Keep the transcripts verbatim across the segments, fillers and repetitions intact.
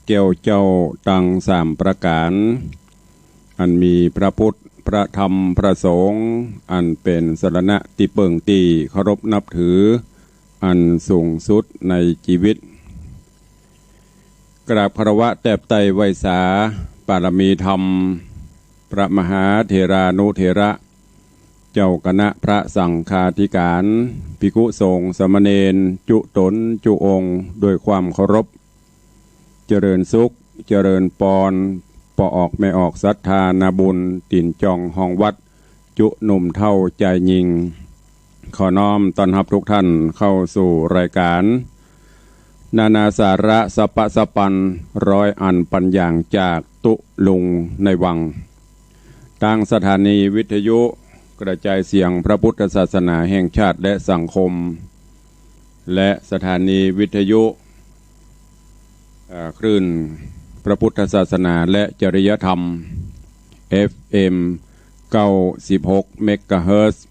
แก้วเจ้าตังสามประก๋าน อันมีพระพุทธ พระธรรม พระสงฆ์ อันเป๋นสรณะตี้เปิ้งตี้เคารพนับถือ อันสูงสุดในจีวิต กราบคารวะแตบไต้ไหว้สา ปารมีธรรม พระมหาเถรานุเถระ เจ้าคณะพระสังฆาธิการ ภิกขุสงฆ์สามเณร จุ๊ต๋นจุ๊องค์ ด้วยความเคารพ เจริญสุข เจริญปอน ป้อออกแม่ออกศรัทธานาบุญ ตี๋นจ่องห้องวัด จุ๊หนุ่มเฒ่าจายญิง ขอน้อมต้อนฮับทุกท่านเข้าสู่รายการ นานาสาระสัพพะสัพพัน ร้อยอันปัญญางจากตุ๊ลุงในวัง ตางสถานีวิทยุกระจายเสียงพระพุทธศาสนาแห่งชาติและสังคม และสถานีวิทยุ เอ่อ คลื่นพระพุทธศาสนาและจริยธรรม เอฟเอ็ม เก้าสิบหก เมกะเฮิรตซ์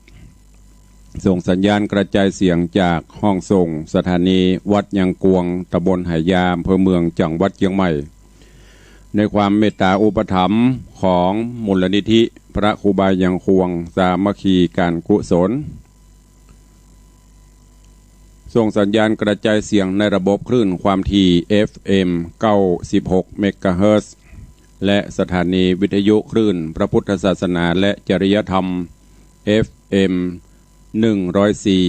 ส่งสัญญาณกระจายเสียงจากห้องส่งสถานีวัดยังกวง ตำบลไหหยา อำเภอเมือง จังหวัดเชียงใหม่ ในความเมตตาอุปถัมภ์ของมูลนิธิพระครูบายังกวงสามัคคีการกุศล ส่งสัญญาณกระจายเสียงในระบบคลื่นความถี่ เอฟเอ็ม เก้าสิบหก เมกะเฮิรตซ์ และสถานีวิทยุคลื่นพระพุทธศาสนาและจริยธรรม เอฟเอ็ม หนึ่งร้อยสี่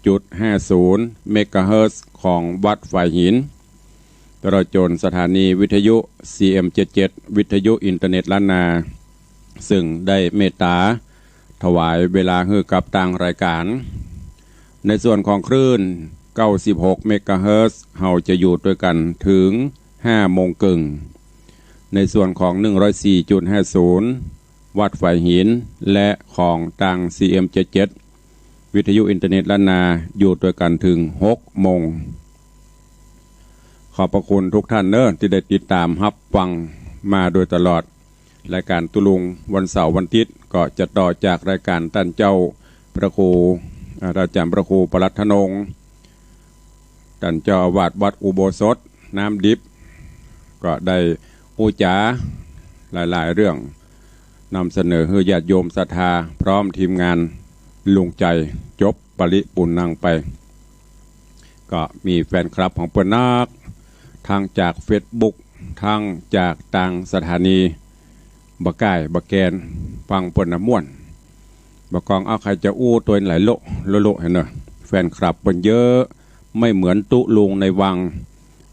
จุดห้าศูนย์ เมกะเฮิรตซ์ ของวัดฝายหิน ตลอดจ๋นสถานีวิทยุ ซีเอ็มเจ็ดเจ็ด วิทยุอินเทอร์เน็ตล้านนา ซึ่งได้เมตตาถวายเวลาหื้อกับตางรายการ ในส่วนของคลื่น เก้าสิบหก เมกะเฮิรตซ์ เฮาจะอยู่ตวยกั๋นเถิง ห้าโมงเกิ่ง ในส่วนของ หนึ่งร้อยสี่จุดห้าศูนย์ วัดฝายหิน และของตาง ซีเอ็มเจ็ดเจ็ด วิทยุอินเทอร์เน็ตล้านนา อยู่ตวยกั๋นเถิง หกโมง ขอบพระคุณทุกท่านเน้อ ตี้ได้ติดต๋ามฮับฟังมาโดยตลอด รายก๋านตุ๊ลุงวันเสาร์วันอาทิตย์ ก็จะต่อจากรายก๋านต้านเจ้าพระครู อ่า อาจ๋ารย์พระครูปลัดทนง ต้านเจ้าอาวาสวัดอุโบสถน้ำดิบ ก็ได้อู้จ๋าหลายๆ เรื่อง นำเสนอหื้อญาติโยมศรัทธา พร้อมทีมงานลุงใจ๋ จบปริปุณณังไป ก็มีแฟนคลับของเปิ้นนัก ตึงจากเฟซบุ๊ก ตึงจากตางสถานี บ่ก้ายบ่แกน ฟังเปิ้นน่ะม่วน บ่กองเอาใค่จะอู้ตวยหลายโละ โละๆ หั้นเน่อ แฟนคลับเปิ้นเยอะ ไม่เหมือนตุ๊ลุงในวัง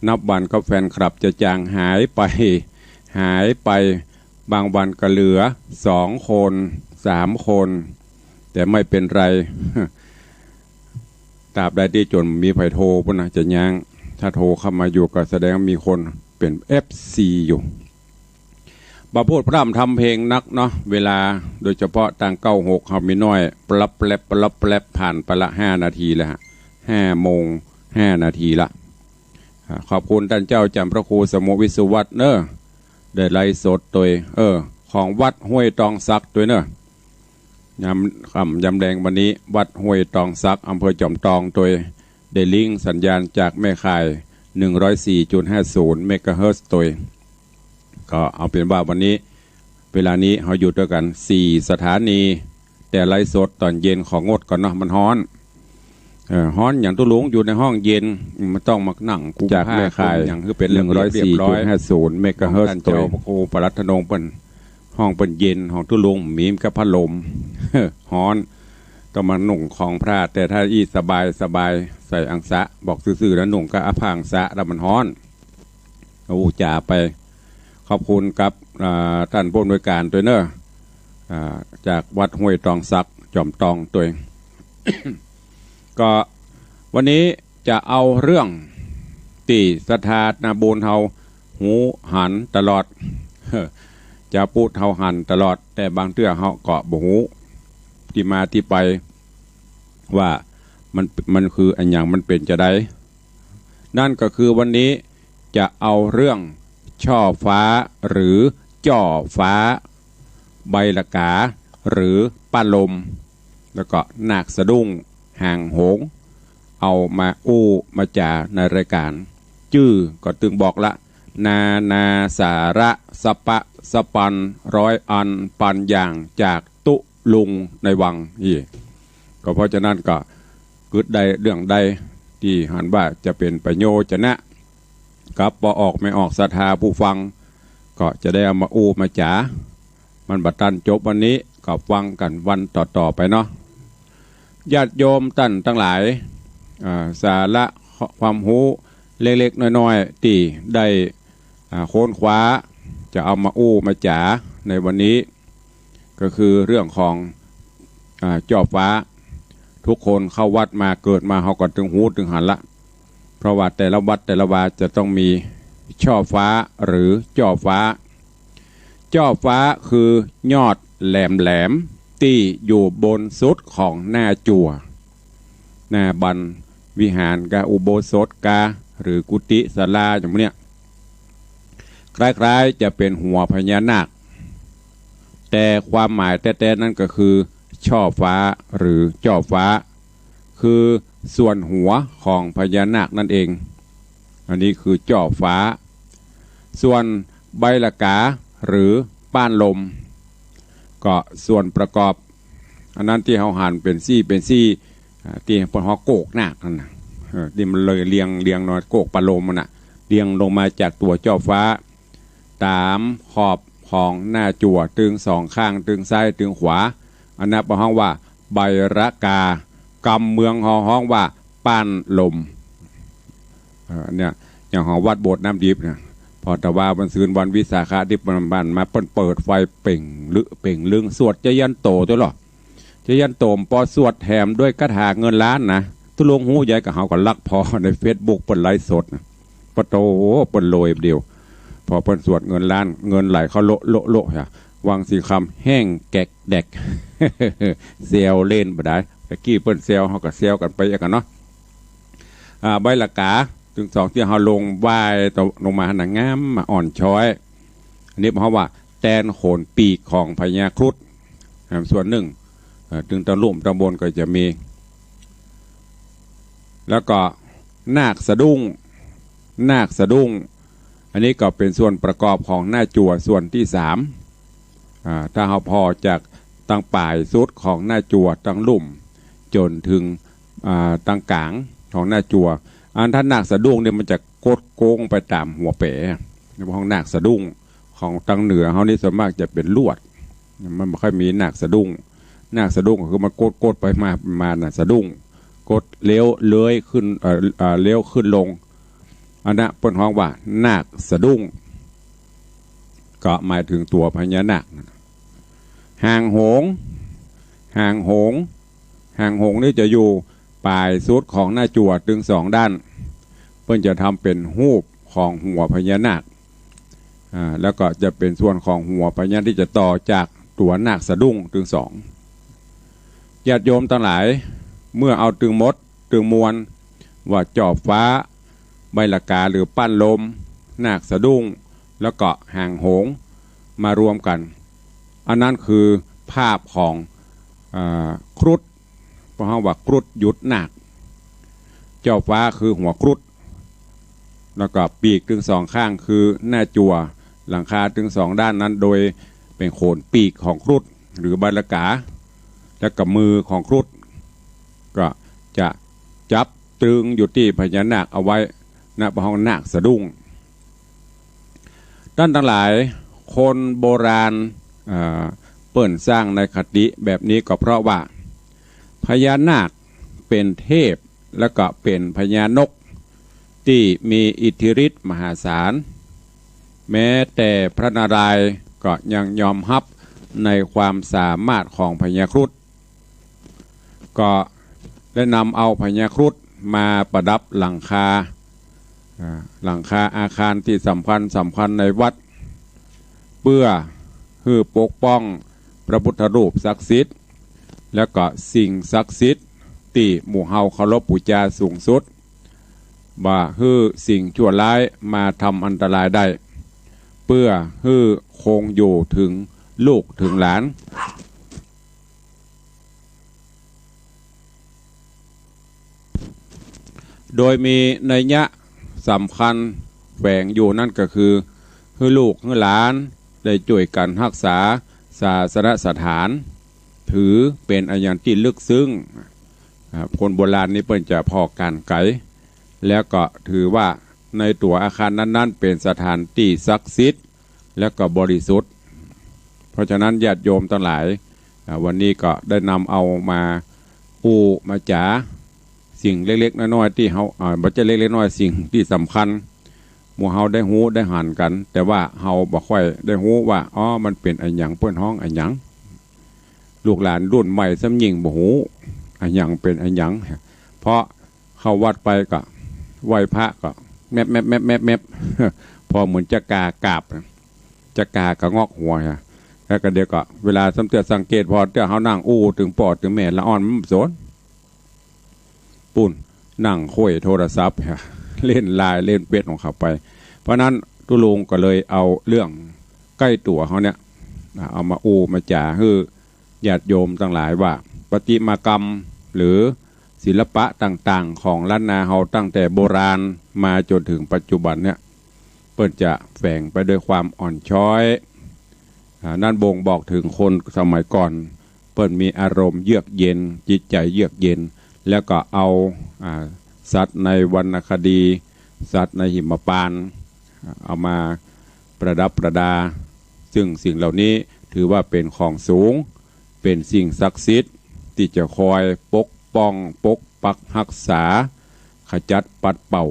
นับวันก็แฟนคลับจะจางหายไป หายไป บางวันก็เหลือสองคน สามคน แต่ไม่เป็นไร ตราบใดตี้จ๋นมีใผโทรปู้นน่ะจะย้าง ถ้าโทรเข้ามาอยู่ก็แสดงว่ามีคนเป๋น เอฟซี อยู่ บ่พูดพร่ำทำเพลงนักเนาะ เวลา โดยเฉพาะตางเก้าหก เฮามีน้อย ปลับแปลบ ปลับแปลบ ผ่านไปละห้านาทีแล้วฮะ ห้าโมงห้านาทีละ อ่า ขอบคุณต้านเจ้าจ๋ารย์พระครูสมุห์ วิศวัฒน์เน้อ ได้ไลฟ์สดตวย เออ ของวัดห้วยตองสักตวยเน้อ ยามค่ำยามแลงวันนี้ วัดห้วยตองสัก อำเภอจอมตองตวย ได้ลิงก์สัญญาณจากแม่ข่าย หนึ่งร้อยสี่จุดห้าศูนย์ เมกะเฮิรตซ์ตวย ก็เอาเป๋นว่าวันนี้ เวลานี้เฮาอยู่ตวยกั๋นสี่สถานี แต่ไลฟ์สดต๋อนเย็นของงดก่อนเนาะ มันฮ้อน เออ ฮ้อนหยังตุ๊ลุง อยู่ในห้องเย็น บ่ต้องมานั่งกุมผ้า จากแม่ข่าย กุมหยังหื้อเป๋นระเบียบเรียบร้อย หนึ่งร้อยสี่จุดห้าศูนย์ เมกะเฮิรตซ์ ของต้านเจ้า ตวย พระครูปลัดทนงเปิ้น ห้องเปิ้นเย็น ของตุ๊ลุงมีกับพัดลม ฮ้อน ต้องมานุ่งของพระ แต่ถ้าอี้สบายสบาย ใส่อังสะ บอกซื่อๆ นะ นุ่งกับผ้าอังสะแล้วมันฮ้อน อู้จ๋าไป ขอบคุณกับ อ่า ต้านผู้อำนวยก๋านตวยเน้อ อ่า จากวัดห้วยตองสัก จอมตองตวย ก็วันนี้จะเอาเรื่องตี้ศรัทธานาบุญเฮาฮู้หันตลอด จะพูดเฮาหันตลอด แต่บางเตื้อเฮาก็บ่ฮู้ตี้มาตี้ไป ว่ามัน มันคืออะหยัง มันเป๋นจาใด นั่นก็คือวันนี้จะเอาเรื่องช่อฟ้าหรือจ้อฟ้า ใบละกา หรือป้าลม แล้วก็นาคสะดุ้งหางหงส์ เอามาอู้มาจ๋าในรายก๋าน จื้อก็ตึงบอกละ นานาสาระสะปะสะปันร้อยอันปันอย่างจากตุ๊ลุงในวังอี้ ก็เพราะฉะนั้นก็กึ๊ดได้เรื่องใดตี้หันว่าจะเป๋นประโยชน์จะนะ กับป้อออกแม่ออกศรัทธาผู้ฟัง ก็จะได้เอามาอู้มาจ๋า มันบ่ตันจบวันนี้ ก็ฟังกั๋นวันต่อๆ ไปเนาะ ญาติโยมต้านตังหลาย อ่า สาระความฮู้เล็กๆ น้อยๆ ตี้ได้ อ่า ค้นคว้า จะเอามาอู้มาจ๋าในวันนี้ ก็คือเรื่องของ อ่า จ้อฟ้า ทุกคนเข้าวัดมา เกิดมาเฮาก็ตึงฮู้ตึงหันละ เพราะว่าแต่ละวัดแต่ละวาจะต้องมีช่อฟ้าหรือจ้อฟ้า จ้อฟ้าคือยอดแหลมๆ ตี้อยู่บนสุดของหน้าจั่ว หน้าบันวิหารกา อุโบสถกา หรือกุฏิศาลาอย่างพวกเนี้ย คล้ายๆ จะเป๋นหัวพญานาค แต่ความหมายแต๊ๆ นั้นก็คือช่อฟ้าหรือจ้อฟ้า คือส่วนหัวของพญานาคนั่นเอง อันนี้คือจ้อฟ้า ส่วนใบหละกาหรือป้านลม ก็ส่วนประกอบ อันนั้นตี้เฮาหันเป๋นซี่เป๋นซี่ อ่า ตี้เปิ้นฮ้องโกกนาคนั่นน่ะ เออ ตี้มันเลยเรียง เรียงหน่อย โกกป้านลมมันน่ะ เรียงลงมาจากตั๋วจ้อฟ้า ต๋ามขอบของหน้าจั่ว ตึงสองข้าง ตึงซ้าย ตึงขวา อันนั้นเปิ้นฮ้องว่าใบหละกา กำเมืองเฮาฮ้องว่าป้านลม เอ่อ เนี่ย อย่างของวัดโบสถ์น้ำดิบเนี่ย พอตะวาวันซืนวันวิสาขะดิบมันมา เปิ้นเปิดไฟเป่งลึ เป่งลึง สวดจยันโตตวยเหรอ จยันโต ปอสวดแถมด้วยคาถาเงินล้านนะ ตุ๊ลุงฮู้ใหญ่ ก็เฮาก็ลักผ่อในเฟซบุ๊กเปิ้นไลฟ์สดนะ ปะโต เปิ้นโลยเดียว พอเปิ้นสวดเงินล้าน เงินไหลเข้าโละโละโละ ฮะ วังสิงห์คำแห้งแกกแดก แซวเล่นบ่ดาย ตะกี้เปิ้นแซว เฮาก็แซวกั๋นไปกั๋นเนาะ อ่า ใบหละกา ตึงสองตี้เฮาลงไหว้ต่อ ลงมาหั้นน่ะ งามมาอ่อนช้อย อันนี้เปิ้นฮ้องว่าแตนโขนปีกของพญาครุฑ อ่า ส่วนนึ่ง เอ่อ ตึงตางลุ่มตางบนก็จะมี แล้วก็นาคสะดุ้ง นาคสะดุ้ง อันนี้ก็เป๋นส่วนประกอบของหน้าจั่วส่วนตี้สาม อ่า ถ้าเฮาผ่อจากตางป๋ายสุดของหน้าจั่วตางลุ่มจ๋นถึง อ่า ตางก๋างของหน้าจั่ว อันถ้านาคสะดุ้งเนี่ยมันจะคดโก๊งไปต๋ามหัวแป๋ ในห้องนาคสะดุ้งของตางเหนือเฮานี่ส่วนมากจะเป๋นลวด มันบ่ค่อยมีนาคสะดุ้ง นาคสะดุ้งก็คือมันคดๆ ไปมา มาน่ะ สะดุ้ง คดเลี้ยวเลื้อยขึ้น เอ่อ เอ่อ เลี้ยวขึ้นลง อันนั้นเปิ้นฮ้องว่านาคสะดุ้ง ก็หมายถึงตั๋วพญานาค หางโหง หางโหง หางโหงนี่จะอยู่ป๋ายสุดของหน้าจั่วตึงสองด้าน เปิ้นจะทำเป๋นฮูปของหัวพญานาค อ่า แล้วก็จะเป๋นส่วนของหัวพญานาคตี้จะต่อจากตั๋วนาคสะดุ้งตึงสอง ญาติโยมตังหลาย เมื่อเอาตึงหมดตึงมวล ว่าจ้อฟ้า ใบหละกาหรือป้านลม นาคสะดุ้ง แล้วก็หางโหง มารวมกั๋น อันนั้นคือภาพของ อ่า ครุฑ เปิ้นฮ้องว่าครุฑหยุดนาค จ้อฟ้าคือหัวครุฑ แล้วก็ปีกตึงสองข้างคือหน้าจั่ว หลังคาตึงสองด้านนั้นโดยเป๋นโขนปีกของครุฑหรือใบหละกา แล้วก็มือของครุฑก็จะจับตึงอยู่ตี้พญานาคเอาไว้ นะ เปิ้นฮ้องนาคสะดุ้ง ต้านตังหลาย คนโบราณ เอ่อ เปิ้นสร้างในคติแบบนี้ก็เพราะว่า พญานาคเป๋นเทพ แล้วก็เป๋นพญานกตี้มีอิทธิฤทธิ์มหาศาล แม้แต่พระนารายณ์ก็ยังยอมฮับในความสามารถของพญาครุฑ ก็ได้นำเอาพญาครุฑมาประดับหลังคา อ่า หลังคาอาคารตี้สำคัญสำคัญในวัด เปื้อหื้อปกป้องพระพุทธรูปศักดิ์สิทธิ์ แล้วก็สิ่งศักดิ์สิทธิ์ตี้หมู่เฮาเคารพบูชาสูงสุด บ่หื้อสิ่งชั่วร้ายมาทำอันตรายได้ เปื้อหื้อคงอยู่ถึงลูกถึงหลาน โดยมีนัยยะสำคัญ แฝงอยู่นั้นก็คือ หื้อลูกหื้อหลานได้จ้วยกั๋นฮักษาศาสนสถาน ถือเป๋นอะหยังตี้ลึกซึ้ง อ่า คนโบราณนี้เปิ้นจะผ่อก๋านไก๋ แล้วก็ถือว่าในตั๋วอาคารนั้นๆ เป๋นสถานตี้ศักดิ์สิทธิ์ แล้วก็บริสุทธิ์ เพราะฉะนั้นญาติโยมตังหลาย อ่า วันนี้ก็ได้นำเอามาอู้มาจ๋า สิ่งเล็กๆ น้อยๆ ตี้เฮา อ่า บ่ใจ้เล็กๆ น้อยๆ สิ่งตี้สำคัญ หมู่เฮาได้ฮู้ได้หันกั๋น แต่ว่าเฮาบ่ค่อยได้ฮู้ว่า อ๋อ มันเป๋นอะหยัง เปิ้นฮ้องอะหยัง ลูกหลานรุ่นใหม่ซ้ำยิ่งบ่ฮู้ อะหยังเป๋นอะหยัง เพราะเข้าวัดไปก็ไหว้พระก็แมบๆๆๆๆ ผ่อเหมือนจะกากราบ จะกากระงอกหัวฮะ แล้วก็เดี๋ยวก็เวลาซ้ำเตื้อสังเกต ผ่อเตื้อเฮานั่งอู้ตึงป้อตึงแม่ละอ่อนมันบ่สน ปู้น นั่งค่อยโทรศัพท์ฮะ เล่นไลน์เล่นเฟซของเขาไป เพราะนั้นตุ๊ลุงก็เลยเอาเรื่องใก้ตั๋วเฮาเนี่ย อ่า เอามาอู้มาจ๋าหื้อญาติโยมตังหลายว่า ประติมากรรมหรือศิลปะต่างๆ ของล้านนาเฮาตั้งแต่โบราณมาจ๋นเถิงปัจจุบันเนี่ย เปิ้นจะแฝงไปด้วยความอ่อนช้อย อ่า นั้นบ่งบอกเถิงคนสมัยก่อน เปิ้นมีอารมณ์เยือกเย็น จิตใจ๋เยือกเย็น แล้วก็เอา อ่า สัตว์ในวรรณคดี สัตว์ในหิมพานต์ อ่า เอามาประดับประดา ซึ่งสิ่งเหล่านี้ถือว่าเป๋นของสูง เป๋นสิ่งศักดิ์สิทธิ์ ตี้จะคอยปกป้อง ปกปักฮักษา ขจัดปัดเป่า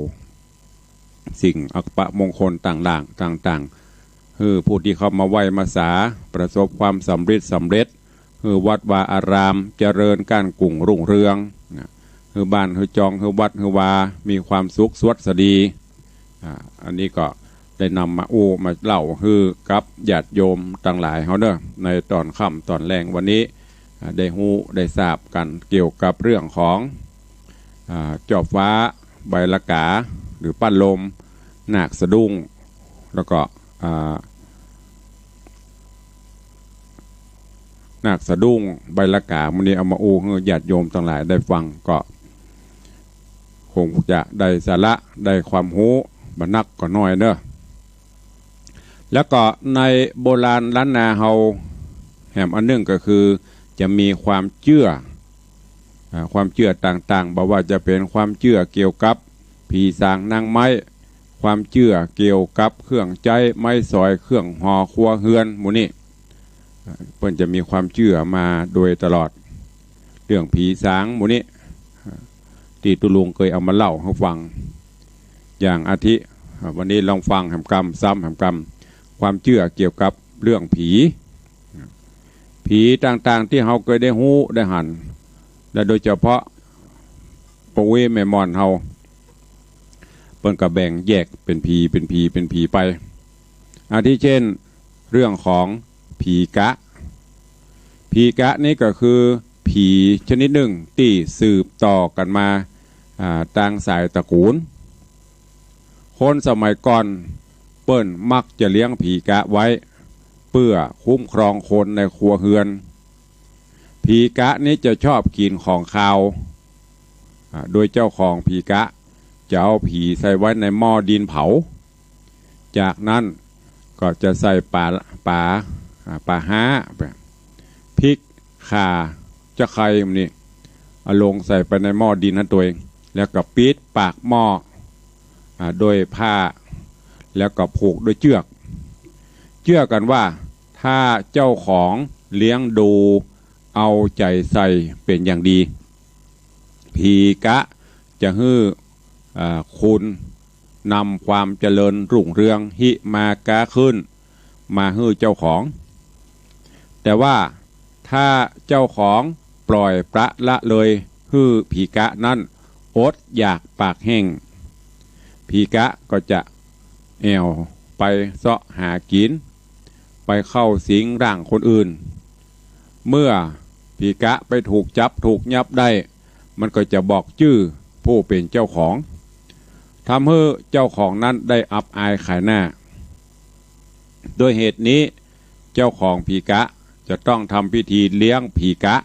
สิ่งอัปมงคลต่างๆ ต่างๆ หื้อผู้ตี้เข้ามาไหว้มาสาประสบความสำริดสำเร็จ หื้อวัดวาอารามเจริญก้านกุ่งรุ่งเรืองนะ หื้อบ้านหื้อจองหื้อวัดหื้อวามีความสุขสวัสดี อ่า อันนี้ก็ได้นำมาอู้มาเล่าหื้อกับญาติโยมตังหลายเฮาเนาะ ในต๋อนค่ำต๋อนแลงวันนี้ อ่า ได้ฮู้ได้ทราบกั๋นเกี่ยวกับเรื่องของ อ่า จอบฟ้า ใบละกา หรือปั้นลม นาคสะดุ้ง แล้วก็ อ่า นาคสะดุ้ง ใบละกา มื้อนี้เอามาอู้หื้อญาติโยมตังหลายได้ฟัง ก็คงจะได้สาระ ได้ความฮู้ บ่นักก็น้อยเนาะ แล้วก็ในโบราณล้านนาเฮา แหมอันนึ่งก็คือจะมีความเจื้อ อ่า ความเจื้อต่างๆ บ่ว่าจะเป๋นความเจื้อเกี่ยวกับผีสางนางไม้ ความเจื้อเกี่ยวกับเครื่องใจ๊ไม้สอย เครื่องห่อครัวเฮือน หมู่นี้ อ่า เปิ้นจะมีความเจื้อมาโดยตลอด เรื่องผีสางหมู่นี้ อ่า ตี้ตุ๊ลุงเกยเอามาเล่าหื้อฟัง อย่างอาทิ อ่า วันนี้ลองฟังแหมกำ ซ้ำแหมกำ ความเจื้อเกี่ยวกับเรื่องผี ผีต่างๆ ตี้เฮาเกยได้ฮู้ได้หัน และโดยเฉพาะป้ออุ๊ยแม่หม่อนเฮา เปิ้นก็แบ่งแยกเป๋นผี เป๋นผี เป๋นผีไป อาทิเช่น เรื่องของผีกะ ผีกะนี้ก็คือผีชนิดนึ่งตี้สืบต่อกั๋นมา อ่า ตางสายตระกู๋ล คนสมัยก่อนเปิ้นมักจะเลี้ยงผีกะไว้ เปื้อคุ้มครองคนในครัวเฮือน ผีกะนี้จะชอบกิ๋นของคาว อ่า โดยเจ้าของผีกะจะเอาผีใส่ไว้ในหม้อดินเผา จากนั้นก็จะใส่ป๋า ป๋า อ่า ป๋าฮ้า พริก ข่า จะใค่หมู่นี้ เอาลงใส่ไปในหม้อดินหั้นตวย แล้วก็ปิดปากหม้อ อ่า ด้วยผ้า แล้วก็ผูกด้วยเจื้อก เจื้อกั๋นว่าถ้าเจ้าของเลี้ยงดูเอาใจ๋ใส่เป๋นอย่างดี ผีกะจะหื้อ อ่า คุณนำความเจริญรุ่งเรืองหิมาก๊าขึ้นมาหื้อเจ้าของ แต่ว่าถ้าเจ้าของปล่อยปละละเลยหื้อผีกะนั้นอดอยากปากแห้ง ผีกะก็จะแอ่วไปเซาะหากิ๋น ไปเข้าสิงร่างคนอื่น เมื่อผีกะไปถูกจับถูกยับได้ มันก็จะบอกจื้อผู้เป๋นเจ้าของ ทำหื้อเจ้าของนั้นได้อับอายขายหน้า ด้วยเหตุนี้ เจ้าของผีกะจะต้องทำพิธีเลี้ยงผีกะ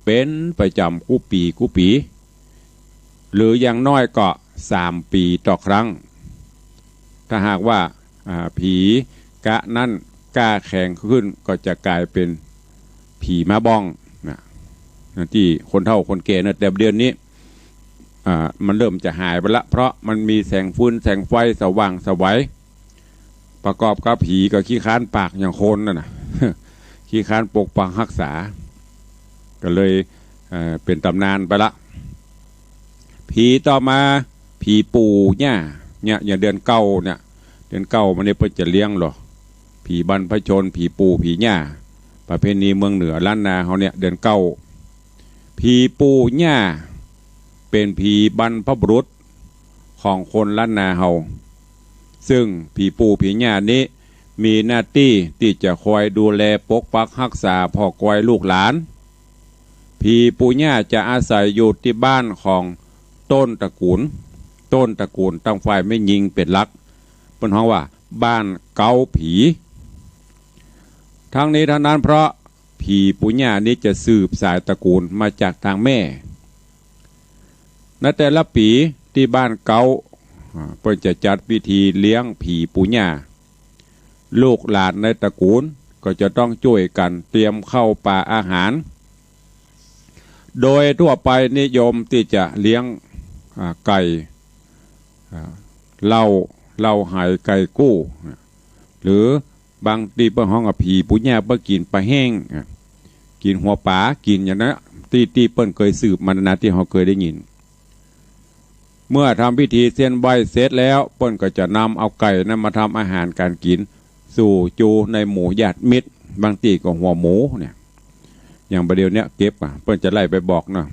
เป๋นประจ๋ำกู้ปี๋กู้ปี๋ หรืออย่างน้อยก็สามปี๋ต่อครั้ง ถ้าหากว่า อ่า ผีก๊ะนั้นกล้าแข็งขึ้น ก็จะกลายเป๋นผีม้าบ้องนะ ตี้คนเฒ่าคนแก่นะ แต่เดี๋ยวนี้ อ่า มันเริ่มจะหายไปละ เพราะมันมีแสงฟืนแสงไฟสว่างไสว ประกอบกับผีก็ขี้คร้านปากอย่างคนนั่นน่ะ ขี้คร้านปกปักฮักษา ก็เลย เอ่อ เป๋นต๋ำนานไปละ ผีต่อมา ผีปู่ย่า เนี่ย อย่างเดือนเก้าเนี่ย เดือนเก้ามานี่เปิ้นจะเลี้ยงหล่อ ผีบรรพชน ผีปู่ ผีย่า ประเพณีเมืองเหนือล้านนาเฮาเนี่ย เดือนเก้า ผีปู่ย่า เป๋นผีบรรพบุรุษของคนล้านนาเฮา ซึ่งผีปู่ผีย่านี้มีหน้าตี้ตี้จะคอยดูแลปกปักฮักษาผ่อกอยลูกหลาน ผีปู่ย่าจะอาศัยอยู่ตี้บ้านของต้นตระกูล ต้นตระกูลตางฝ่ายแม่ญิงเป๋นหลัก เปิ้นฮ้องว่าบ้านเก๊าผี ทั้งนี้ทั้งนั้นเพราะผีปู่ย่านี้จะสืบสายตระกูลมาจากตางแม่ ในแต่ละปี๋ตี้บ้านเก๊า อ่า เปิ้นจะจัดพิธีเลี้ยงผีปู่ย่า ลูกหลานในตระกูลก็จะต้องจ้วยกั๋นเตรียมข้าวป๋าอาหาร โดยทั่วไปนิยมตี้จะเลี้ยง อ่า ไก่ อ่า เหล้า เหล้าไห ไก่กู้ หรือบางตี้เปิ้นฮ้องว่าผีปู่ย่าเปิ้นกิ๋นป๋าแห้ง อ่า กิ๋นหัวป๋า กิ๋นอย่างนั้น ตี้ ตี้เปิ้นเกยสืบมานะ ตี้เฮาเกยได้ยิน เมื่อทำพิธีเส้นไหว้เสร็จแล้ว เปิ้นก็จะนำเอาไก่นั้นมาทำอาหารก๋านกิ๋น สู่จูในหมู่ญาติมิตร บางตี้ก็หัวหมูเนี่ย อย่างบ่าเดี่ยวเนี้ยเก็บอะ เปิ้นจะไล่ไปบอกเนาะ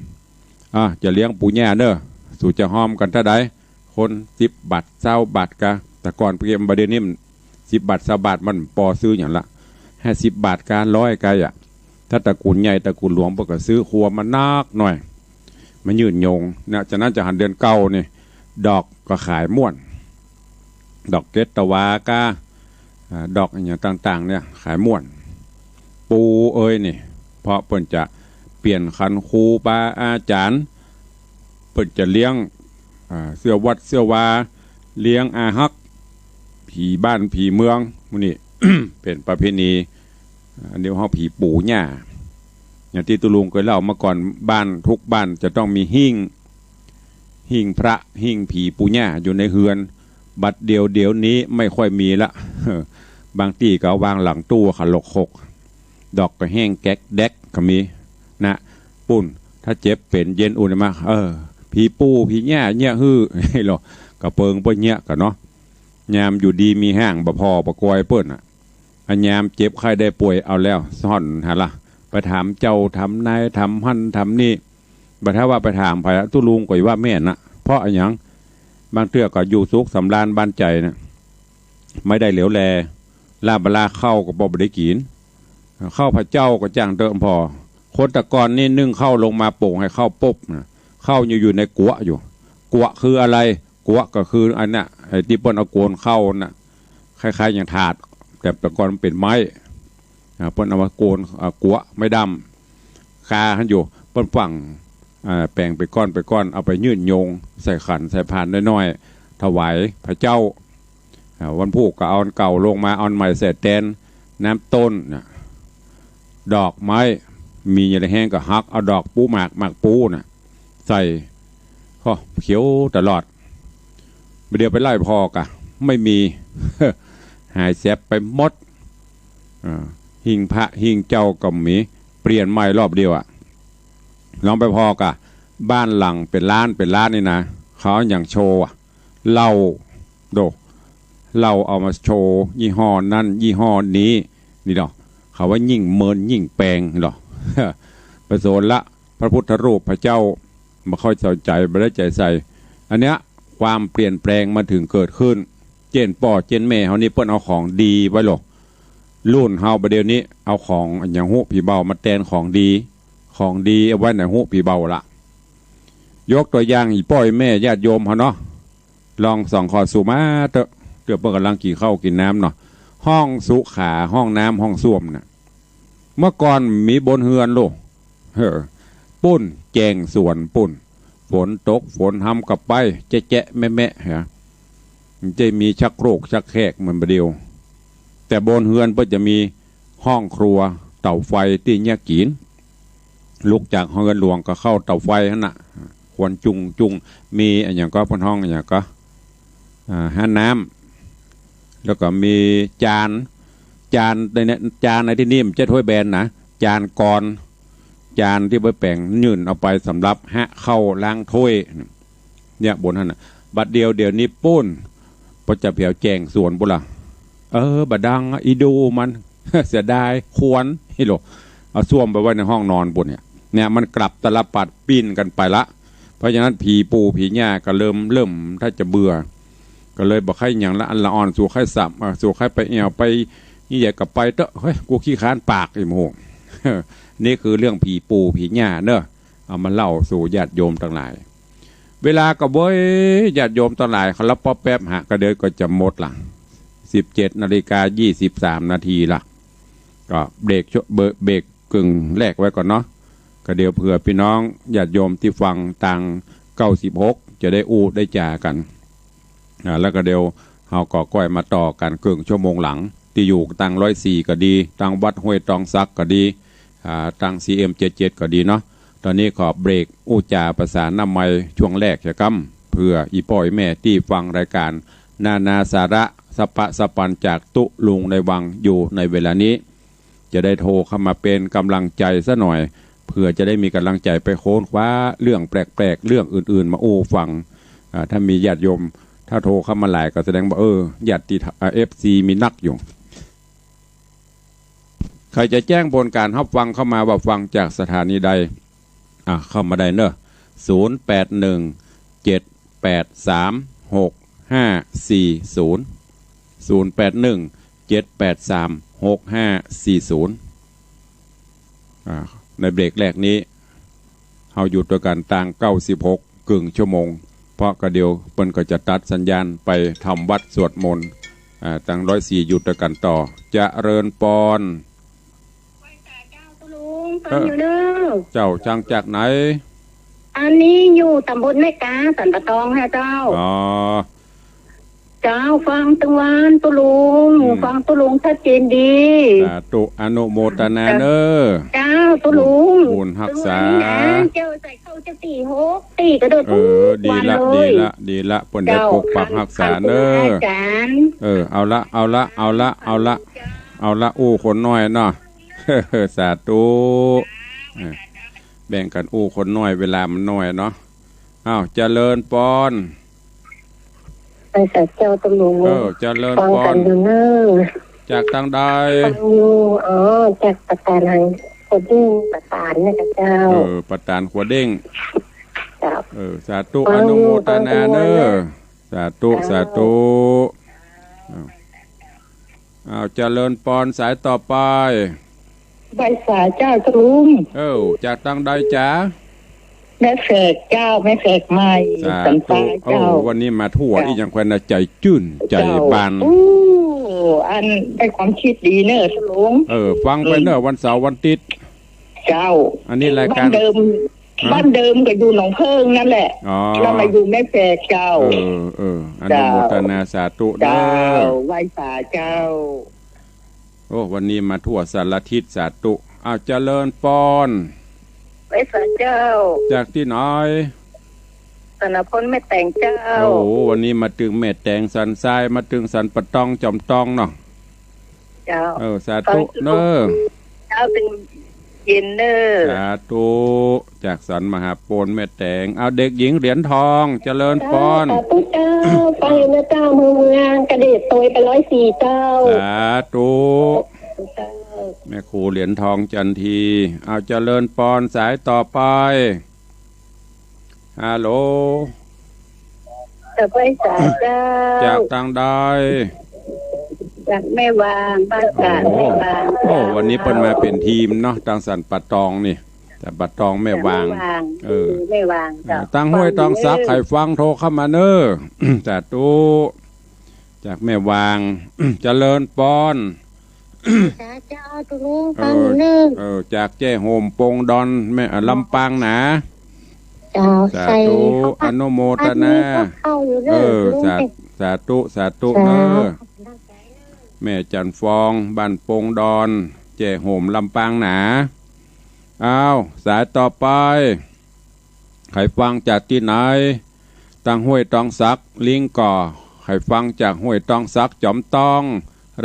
อ่ะ จะเลี้ยงปู่ย่าเน้อ สูจะฮอมกั๋นเต้าใด คนสิบบาท ซาวบาทกา แต่ก่อนเก็บ บ่าเดี่ยวนี้มัน สิบบาท ซาวบาทมันปอซื้อหยังละ ห้าสิบบาทกา ร้อยกาอะ ถ้าตระกูลใหญ่ตระกูลหลวงเปิ้นก็ซื้อครัวมานักหน่อย มายื่นโยงนะ ฉะนั้นจะหันเดือนเก้านี่ ดอกก็ขายม่วน ดอกเกตวากา อ่า ดอกอะหยังต่างๆ เนี่ยขายม่วน ปู่เอยนี่ เพราะเปิ้นจะเปลี่ยนขันครูบาอาจ๋ารย์ เปิ้นจะเลี้ยง อ่า เสื้อวัดเสื้อวา เลี้ยงอาฮัก ผีบ้านผีเมือง หมู่นี้ เป๋นประเพณี อันนี้ฮ้องผีปู่ย่า อย่างตี้ตุ๊ลุงเกยเล่ามาก่อน บ้านทุกบ้านจะต้องมีหิ้ง หิ้งพระ หิ้งผีปู่ย่าอยู่ในเฮือน บัดเดี่ยว เดี๋ยวนี้ไม่ค่อยมีละ บางตี้ก็วางหลังตู้ขะหลกหก ดอกก็แห้งแก๊กแด็กก็มีนะ ปุ้น ถ้าเจ็บเป๋นเย็นอุ่นมา เออ ผีปู่ผีย่าเยียะหื้อ หล่อ กะเปิงเปิ้นเยียะกั๋นเนาะ ยามอยู่ดีมีแฮงบ่ผ่อบ่กอยเปิ้นน่ะ อันยามเจ็บไข้ได้ป่วยเอาแล้วซ่อนหันละ ไปถามเจ้าถามนายถามหั้นถามนี่ บ่ถ้าว่าไปถามไผตุ๊ลุงก็ว่าแม่นนะ เพราะอะหยัง บางเตื้อก็อยู่สุขสำราญบานใจ๋นะ ไม่ได้เหลียวแล ลาบลาข้าวก็บ่ได้กิ๋น ข้าวพระเจ้าก็จ้างเต๊อะผ่อ คนแต่ก่อนนี่นึ่งข้าวลงมาโป่งหื้อข้าวปุ๊บนะ ข้าวยังอยู่ในกั๋วอยู่ กั๋วคืออะไร กั๋วก็คืออันเนี้ย ไอ้ตี้เปิ้นเอาโกนข้าวน่ะ คล้ายๆ อย่างถาด แต่แต่ก่อนมันเป๋นไม้ อ่า เปิ้นเอามาโกน อ่า กั๋วไม้ด้ำ คาหั้นอยู่ เปิ้นฝัง อ่า แป้งเป๋นก้อนเป๋นก้อน เอาไปยื่นโยง ใส่ขันใส่พานน้อยๆ ถวายพระเจ้า อ่า วันพูกก็เอาอันเก่าลงมา เอาอันใหม่ใส่แตน น้ำต้นน่ะ ดอกไม้ มีอย่างใดแห้งก็หัก เอาดอกปูหมาก หมากปูน่ะ ใส่ ก็เขียวตลอด บ่าเดี่ยวไปไล่ผ่อกะ ไม่มี หายแสบไปหมด อ่า หิ้งพระหิ้งเจ้าก็มี เปลี่ยนใหม่รอบเดียวอะ ลองไปผ่อกะ บ้านหลังเป๋นล้านเป๋นล้านนี่นะ เขาเอาหยังโชว์อะ เหล้า โด เหล้าเอามาโชว์ ยี่ห้อนั้นยี่ห้อนี้ นี่ดอก เขาว่ายิ่งเมินยิ่งแปงดอก ไปสนละ พระพุทธรูปพระเจ้า บ่เข้าใจ๋ บ่ได้ใจ๋ใส่ อันเนี้ย ความเปลี่ยนแปลงมันถึงเกิดขึ้น เจ้นป้อเจ้นแม่เฮานี่เปิ้นเอาของดีไว้หล่อ รุ่นเฮาบ่าเดี่ยวนี้ เอาของอะหยังฮู้ผีเบามาแตนของดี ของดีเอาไว้ไหนฮู้ผีเบาละ ยกตั๋วอย่างอี่ป้ออี่แม่ญาติโยมเฮาเนาะ ลองส่องข้อสู่มาเต๊อะ เตื้อเปิ้นก่ำลังกิ๋นข้าวกิ๋นน้ำเนาะ ห้องสุขา ห้องน้ำ ห้องส้วมน่ะ เมื่อก่อนมีบนเฮือนโล เออ ปุ้นแจ้งสวนปุ้น ฝนตกฝนฮำก็ไป แจ๊ะๆ แมะๆ ฮะ มันจะมีชักโครกชักแครกเหมือนบ่าเดี่ยว แต่บนเฮือนเปิ้นจะมีห้องครัว เตาไฟตี้เยียะกิ๋น ลุกจากเฮือนหลวงก็เข้าเตาไฟหั้นน่ะ ควันจุงจุง มีอะหยังก็ เปิ้นฮ้องอะหยังก็ อ่า ฮ้านน้ำ แล้วก็มีจาน จานในเนี่ย จานในตี้นี่มันบ่ใจ้ถ้วยแบนนะ จานกอน จานตี้ไว้แป๋งยื่นเอาไปสำหรับหาข้าวล้างถ้วย เนี่ยบนหั้นน่ะ บัดเดี่ยว เดี๋ยวนี้ปู้น เปิ้นจะเผาแจ้งสวนปู้นละ เออ บ่ดังอะ อีดูมัน เสียดาย ควัน ฮิโล เอาส้วมไปไว้ในห้องนอนปู้นเนี่ย เนี่ยมันกลับตาลปัตรปิ้นกั๋นไปละ เพราะฉะนั้นผีปู่ผีย่าก็เริ่ม เริ่มถ้าจะเบื่อ ก็เลยบ่ใค่หยังละ อันละอ่อน สูใค่สับ อ่ะ สูใค่ไปแอ่วไป นี่อยากก็ไปเต๊อะ เฮ้ย กูขี้ค้านปาก อีโม นี่คือเรื่องผีปู่ผีย่าเนอะ เอามาเล่าสู่ญาติโยมตังหลาย เวลาก็เว้ย ญาติโยมตังหลาย เขาละป๊อปแป๊บหะ ก็เดี๋ยวก็จะหมดละ สิบเจ็ดนาฬิกายี่สิบสามนาทีละ ก็เบรกชั่ว เบรก เบรกกึ่งแรกไว้ก่อนเนาะ ก็เดี๋ยวเผื่อปี้น้องญาติโยมตี้ฟังตางเก้าสิบหก จะได้อู้ได้จ๋ากั๋น อ่า แล้วก็เดี๋ยวเฮาก็ก้อยมาต่อกั๋นเกิ่งชั่วโมงหลัง ตี้อยู่ตางร้อยสี่ก็ดี ตางวัดห้วยตองสักก็ดี อ่า ตาง ซีเอ็มเจ็ดเจ็ด ก็ดีเนาะ ต๋อนนี้ขอเบรกอู้จ๋าประสานน้ำไมค์ช่วงแรกเสียก่ำ เผื่ออี่ป้ออี่แม่ตี้ฟังรายก๋านนานาสาระสะปะสะปันจากตุ๊ลุงในวังอยู่ในเวลานี้ จะได้โทรเข้ามาเป๋นก๋ำลังใจ๋ซะหน่อย เผื่อจะได้มีก๋ำลังใจ๋ไปค้นคว้าเรื่องแปลกๆ เรื่องอื่นๆ มาอู้ฟัง อ่า ถ้ามีญาติโยม ถ้าโทรเข้ามาหลายก็แสดงว่า เออ ญาติ อ่า เอฟซี มีนักอยู่ ใผจะแจ้งผลก๋านฮับฟังเข้ามาว่าฟังจากสถานีใด อ่ะ เข้ามาได้เนอะ ศูนย์แปดหนึ่ง เจ็ดแปดสาม หกห้าสี่ศูนย์ ศูนย์แปดหนึ่ง เจ็ดแปดสาม หกห้าสี่ศูนย์ อ่า ในเบรกแรกนี้ เฮาอยู่ตวยกั๋นตางเก้าสิบหก เกิ่งชั่วโมง เพราะก็เดี๋ยวเปิ้นก็จะตัดสัญญาณไปทำวัตรสวดมนต์ อ่า ตางร้อยสี่อยู่ตวยกั๋นต่อ เจริญปอน ไหว้สาเจ้าตุ๊ลุง ฟังอยู่เนอะ เจ้า จางจากไหน อันนี้อยู่ต๋ำบลแม่ก๊า สันป่าตองค่ะเจ้า อ๋อ เจ้า ฟังตึงวันตุ๊ลุง อืม ฟังตุ๊ลุงชัดเจนดี สาธุ อนุโมทนาเนอะ เจ้า ตุ๊ลุง บุญฮักษา ตุ๊ลุงนะ เจ้าใส่เข้าเจ้าตี้หกตี้ก็ได้ เออ ดีละ ทุกวันเลย ดีละ ดีละ เปิ้นได้ เจ้า ปกปักฮักษาเนอะ อาจ๋ารย์ เออ เอาละ เอาละ เอาละ เอาละ เอาละ อู้คนน้อยเนาะ สาธุ เออ แบ่งกั๋นอู้คนน้อย เวลามันน้อยเนาะ อ้าว เจริญปอน ไหว้สาเจ้าตุ๊ลุง เออ เจริญปอน ฟังกั๋นอยู่เนอะ จากตางใด ฟังอยู่ อ๋อ จากป่าตานหังขัวเด้ง ป่าตานเนี่ยค่ะเจ้า เออ ป่าตานขัวเด้ง เจ้า เออ สาธุ ฟังอยู่ อนุโมทนาเนอะ ฟังอยู่ สาธุ เจ้า สาธุ อ้าว อ้าว เจริญปอน สายต่อไป ไหว้สาเจ้าตุ๊ลุง เออ จากตางใดจ๊ะ แม่แฝกเจ้า แม่แฝกใหม่ สาธุ สันทรายเจ้า โอ้ วันนี้มาทั่ว เจ้า อี้หยังแควนนะ ใจ๋จื้น ใจ๋บาน เจ้า อู้ อันได้ความคิดดีเนอะตุ๊ลุง เออ ฟังไปเนอะ อืม วันเสาร์วันอาทิตย์ เจ้า อันนี้รายก๋าน บ้านเดิม ฮะ บ้านเดิมก็อยู่หนองเพิ่งนั่นแหละ อ๋อ แล้วมาอยู่แม่แฝกเจ้า เออ เออ อนุโมทนา เจ้า สาธุเนอะ เจ้า ไหว้สาเจ้า โอ้ วันนี้มาทั่วสารทิศ สาธุ อ้าว เจริญปอน ไหว้สาเจ้า จากตี้ไหน สันนพลแม่แตงเจ้า โอ้ วันนี้มาเถิงแม่แตงสันทราย มาเถิงสันป่าตองจอมตองเนาะ เจ้า เออ สาธุเนอะ เจ้า ตึงเย็นเนอะ สาธุ จากสันมหาโพธิ์แม่แตง เอาเด็กหญิงเหรียญทอง เจริญปอน สาธุเจ้า ฟังอยู่นะเจ้า เมืองเมือง กระเดชโตยไปร้อยสี่เจ้า สาธุ เจ้า แม่ครูเหรียญทองจันที เอาเจริญปอน สายต่อไป ฮัลโหล จะไหว้สาเจ้า จากตางใด จากแม่วาง บ้านกาด โอ้โห แม่วาง โอ้ วันนี้เปิ้นมาเป๋นทีมเนาะ ตางสันป่าตองนี่ สันป่าตองแม่วาง แม่วาง เออ แม่วาง เออ เจ้า ตางห้วยตองสัก ฟังอยู่ ใผฟังโทรเข้ามาเนอะ สาธุ จากแม่วาง เจริญปอน สาเจ้าตุ๊ลุง เออ ฟังอยู่เนอะ เออ จากแจ้โฮมปงดอน แม่ อ่า ลำปางหนา เจ้า สาธุ ใส่ข้าวผัด อนุโมทนา ผัดมีกับข้าวอยู่เด้อ เออ ลุง สา เอ้ย สาธุ สาธุ สาธุ เนอะ แม่จันทร์ฟอง บ้านโป่งดอน แจ้โฮม ลำปางหนา อ้าว สายต่อไป ใผฟังจากตี้ไหน ตางห้วยตองสัก ลิงก์ก่อ ใผฟังจากห้วยตองสัก จ๋อมตอง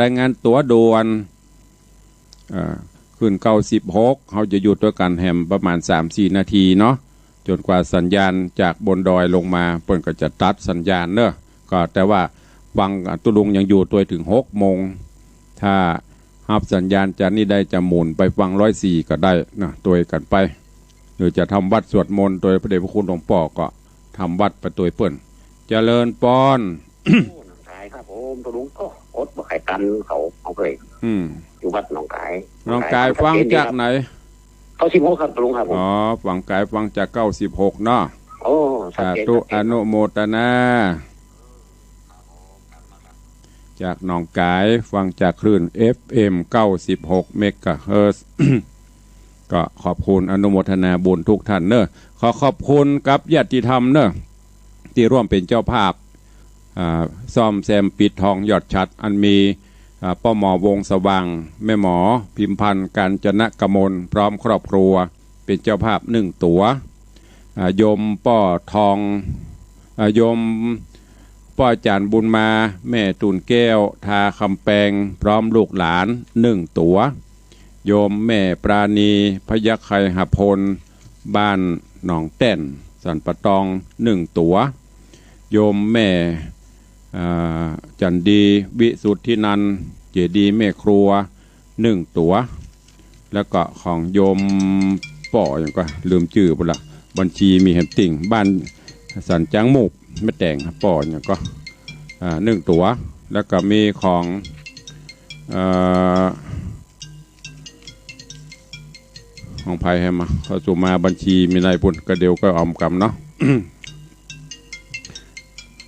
รายงานตั๋วด่วน เอ่อ ขึ้นเก้าสิบหก เฮาจะอยู่ตวยกั๋นแหมประมาณสามสี่นาทีเนาะ จ๋นกว่าสัญญาณจากบนดอยลงมา เปิ้นก็จะตัดสัญญาณเนอะ ก็แต่ว่าฟัง อ่ะ ตุ๊ลุงยังอยู่ตวยเถิงหกโมง ถ้าฮับสัญญาณจากนี่ได้จะหมุนไปฟังร้อยสี่ก็ได้นะ ตวยกั๋นไป หรือจะทำวัตรสวดมนต์ตวยพระเดชพระคุณหลวงป้อก็ทำวัตรไปตวยเปิ้น เจริญปอน โอ้ หนองคายครับผม ตุ๊ลุง โอ้ อดบ่ใค่ตันเขา เอาเลย อืม อยู่วัดหนองคาย หนองคาย ฟังจากไหน เก้าสิบหกครับตุ๊ลุงครับผม อ๋อ หนองคายฟังจากเก้าสิบหกเนาะ โอ้ ชัดเจน สาธุ ชัดเจน อนุโมทนา จากหนองคายฟังจากคลื่น เอฟเอ็ม เก้าสิบหก เมกะเฮิรตซ์ ก็ขอบคุณอนุโมทนาบุญทุกท่านเนอะ ขอขอบคุณกับญาติธรรมเนอะ ตี้ร่วมเป๋นเจ้าภาพ อ่า ซ่อมแซมปิดทองยอดฉัตร อันมี อ่า ป้อหมอวงศ์สว่าง แม่หมอพิมพันธ์ กาญจนกมล พร้อมครอบครัว เป๋นเจ้าภาพนึ่งตั๋ว อ่า โยมป้อทอง อ่า โยมป้อจ๋ารย์บุญมา แม่ตูนแก้ว ทาคำแปง พร้อมลูกหลาน นึ่งตั๋ว โยมแม่ปราณี พยัคฆไคหพล บ้านหนองแต้น สันป่าตอง นึ่งตั๋ว โยมแม่ อ่า จันดี วิสุทธินันท์ เจดีย์แม่ครัว นึ่งตั๋ว แล้วก็ของโยมป้อหยังก็ลืมจื้อไปละ บัญชีมีแหมติ่ง บ้านสันจ๊างมูบ แม่แต๋ง ป้อหยังก็ อ่า นึ่งตั๋ว แล้วก็มีของ เอ่อ ของใผแหมมา เขาสู่มาบัญชีมีในปุ้น ก็เดี๋ยวก็ออมกำเนาะ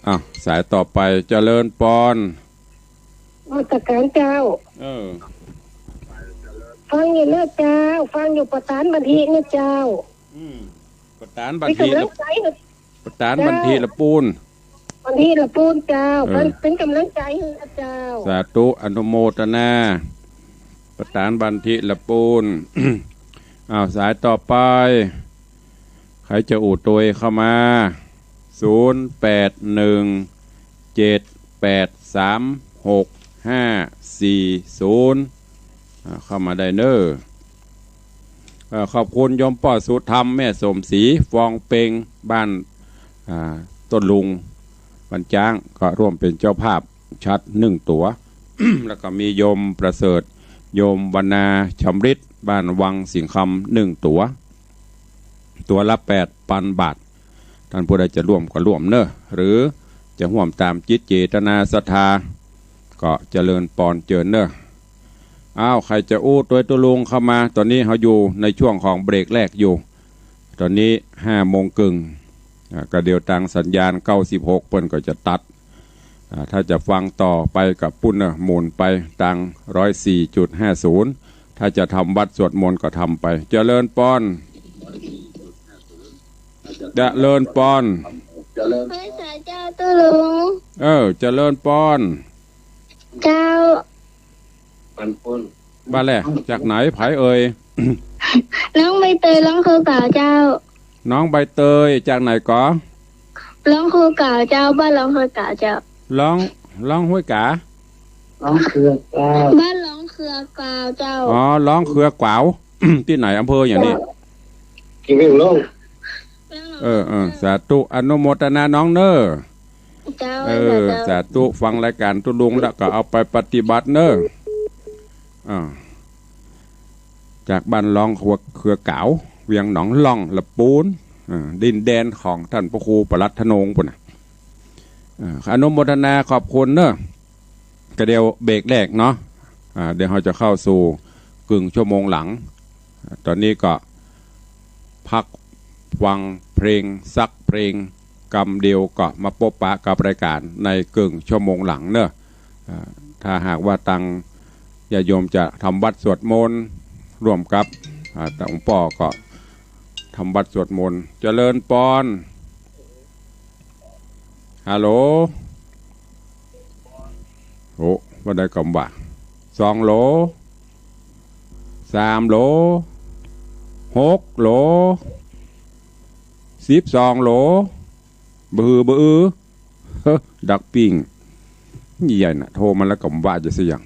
อ้าว สายต่อไป เจริญปอน นมัสก๋ารเจ้า เออ ฟังอยู่เนอะเจ้า ฟังอยู่ประตานบันทิเนอะเจ้า อืม ประตานบันทิ เป๋นก๋ำลังใจ๋ ประตานบันทิละปูน บันทิละปูนเจ้า เออ เป๋น เป๋นก๋ำลังใจ๋เนอะเจ้า สาธุ อนุโมทนา ประตานบันทิละปูน อ้าว สายต่อไป ใผจะอู้ตวยเข้ามา ศูนย์แปดหนึ่ง เจ็ดแปดสาม หกห้าสี่ศูนย์ อ่า เข้ามาได้เนอะ เอ่อ ขอบคุณโยมป้อสุธรรม แม่สมศรี ฟองเปง บ้าน อ่า ต้นลุง บ้านจ๊าง ก็ร่วมเป๋นเจ้าภาพฉัตรนึ่งตั๋ว แล้วก็มีโยมประเสริฐ โยมวรรณา ชำริด บ้านวังสิงห์คำ นึ่งตั๋ว ตั๋วละแปดปันบาท ต้านผู้ใดจะร่วมก็ร่วมเนอะ หรือจะฮ่วมต๋ามจิตเจตนาศรัทธา ก็เจริญปอนเจิญเนอะ อ้าว ใผจะอู้ตวยตุ๊ลุงเข้ามา ต๋อนนี้เฮาอยู่ในช่วงของเบรกแรกอยู่ ต๋อนนี้ห้าโมงเกิ่ง อ่า ก็เดี๋ยวตางสัญญาณเก้าสิบหกเปิ้นก็จะตัด อ่า ถ้าจะฟังต่อไปก็ปุ้นเนอะ หมุนไปตางร้อยสี่จุดห้าศูนย์ ถ้าจะทำวัตรสวดมนต์ก็ทำไป เจริญปอน เจริญปอน ไหว้สาเจ้าตุ๊ลุง เออ เจริญปอน เจ้า บ้านแล จากไหน ใผเอ่ย น้องใบเตย ร้องเครือเก๋าเจ้า น้องใบเตย จากไหนก่อ ร้องเครือเก๋าเจ้า บ้านร้องเครือเก๋าเจ้า ร้อง ร้องห้วยก๋า ร้องเครือเก๋า บ้านร้องเครือเก๋าเจ้า อ๋อ ร้องเครือเก๋า ตี้ไหน อำเภอหยังนี่ เจ้า เออ เออ สาธุ อนุโมทนาน้องเนอะ เจ้า เออ สาธุ สาธุ ฟังรายก๋านตุ๊ลุงแล้วก็เอาไปปฏิบัติเนอะ อ่า จากบ้านร้องเครือเก๋า เวียงหนองล่อง ละปูน อ่า ดินแดนของต้านพระครูปลัดทะนงปุ้นน่ะ อ่า อนุโมทนาขอบคุณเนอะ ก็เดี๋ยวเบรกแรกเนาะ อ่า เดี๋ยวเฮาจะเข้าสู่กึ่งชั่วโมงหลัง อ่า ต๋อนนี้ก็พักฟังเพลงสักเพลง กำเดียวก็มาปบปะกับรายก๋านในกึ่งชั่วโมงหลังเนอะ อ่า ถ้าหากว่าตางญาติโยมจะทำวัตรสวดมนต์ร่วมกับ อ่า ตางป้อก็ ทำวัตรสวดมนต์ เจริญปอน ฮัลโหล โอ้ ว่าได้กำว่า สองโหล สามโหล หกโหล สิบสองโหล บ่หือบ่อือ เฮ้อ ดักปิ้ง นี่ใหญ่น่ะ โทรมาแล้วก็ว่าจะเสียง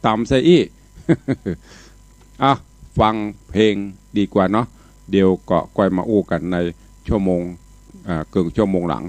ต่ำซะอี้ อ่ะ ฟังเพลงดีกว่าเนาะ เดี๋ยวก็ค่อยมาอู้กั๋นในชั่วโมง อ่า เกิ่งชั่วโมงหลัง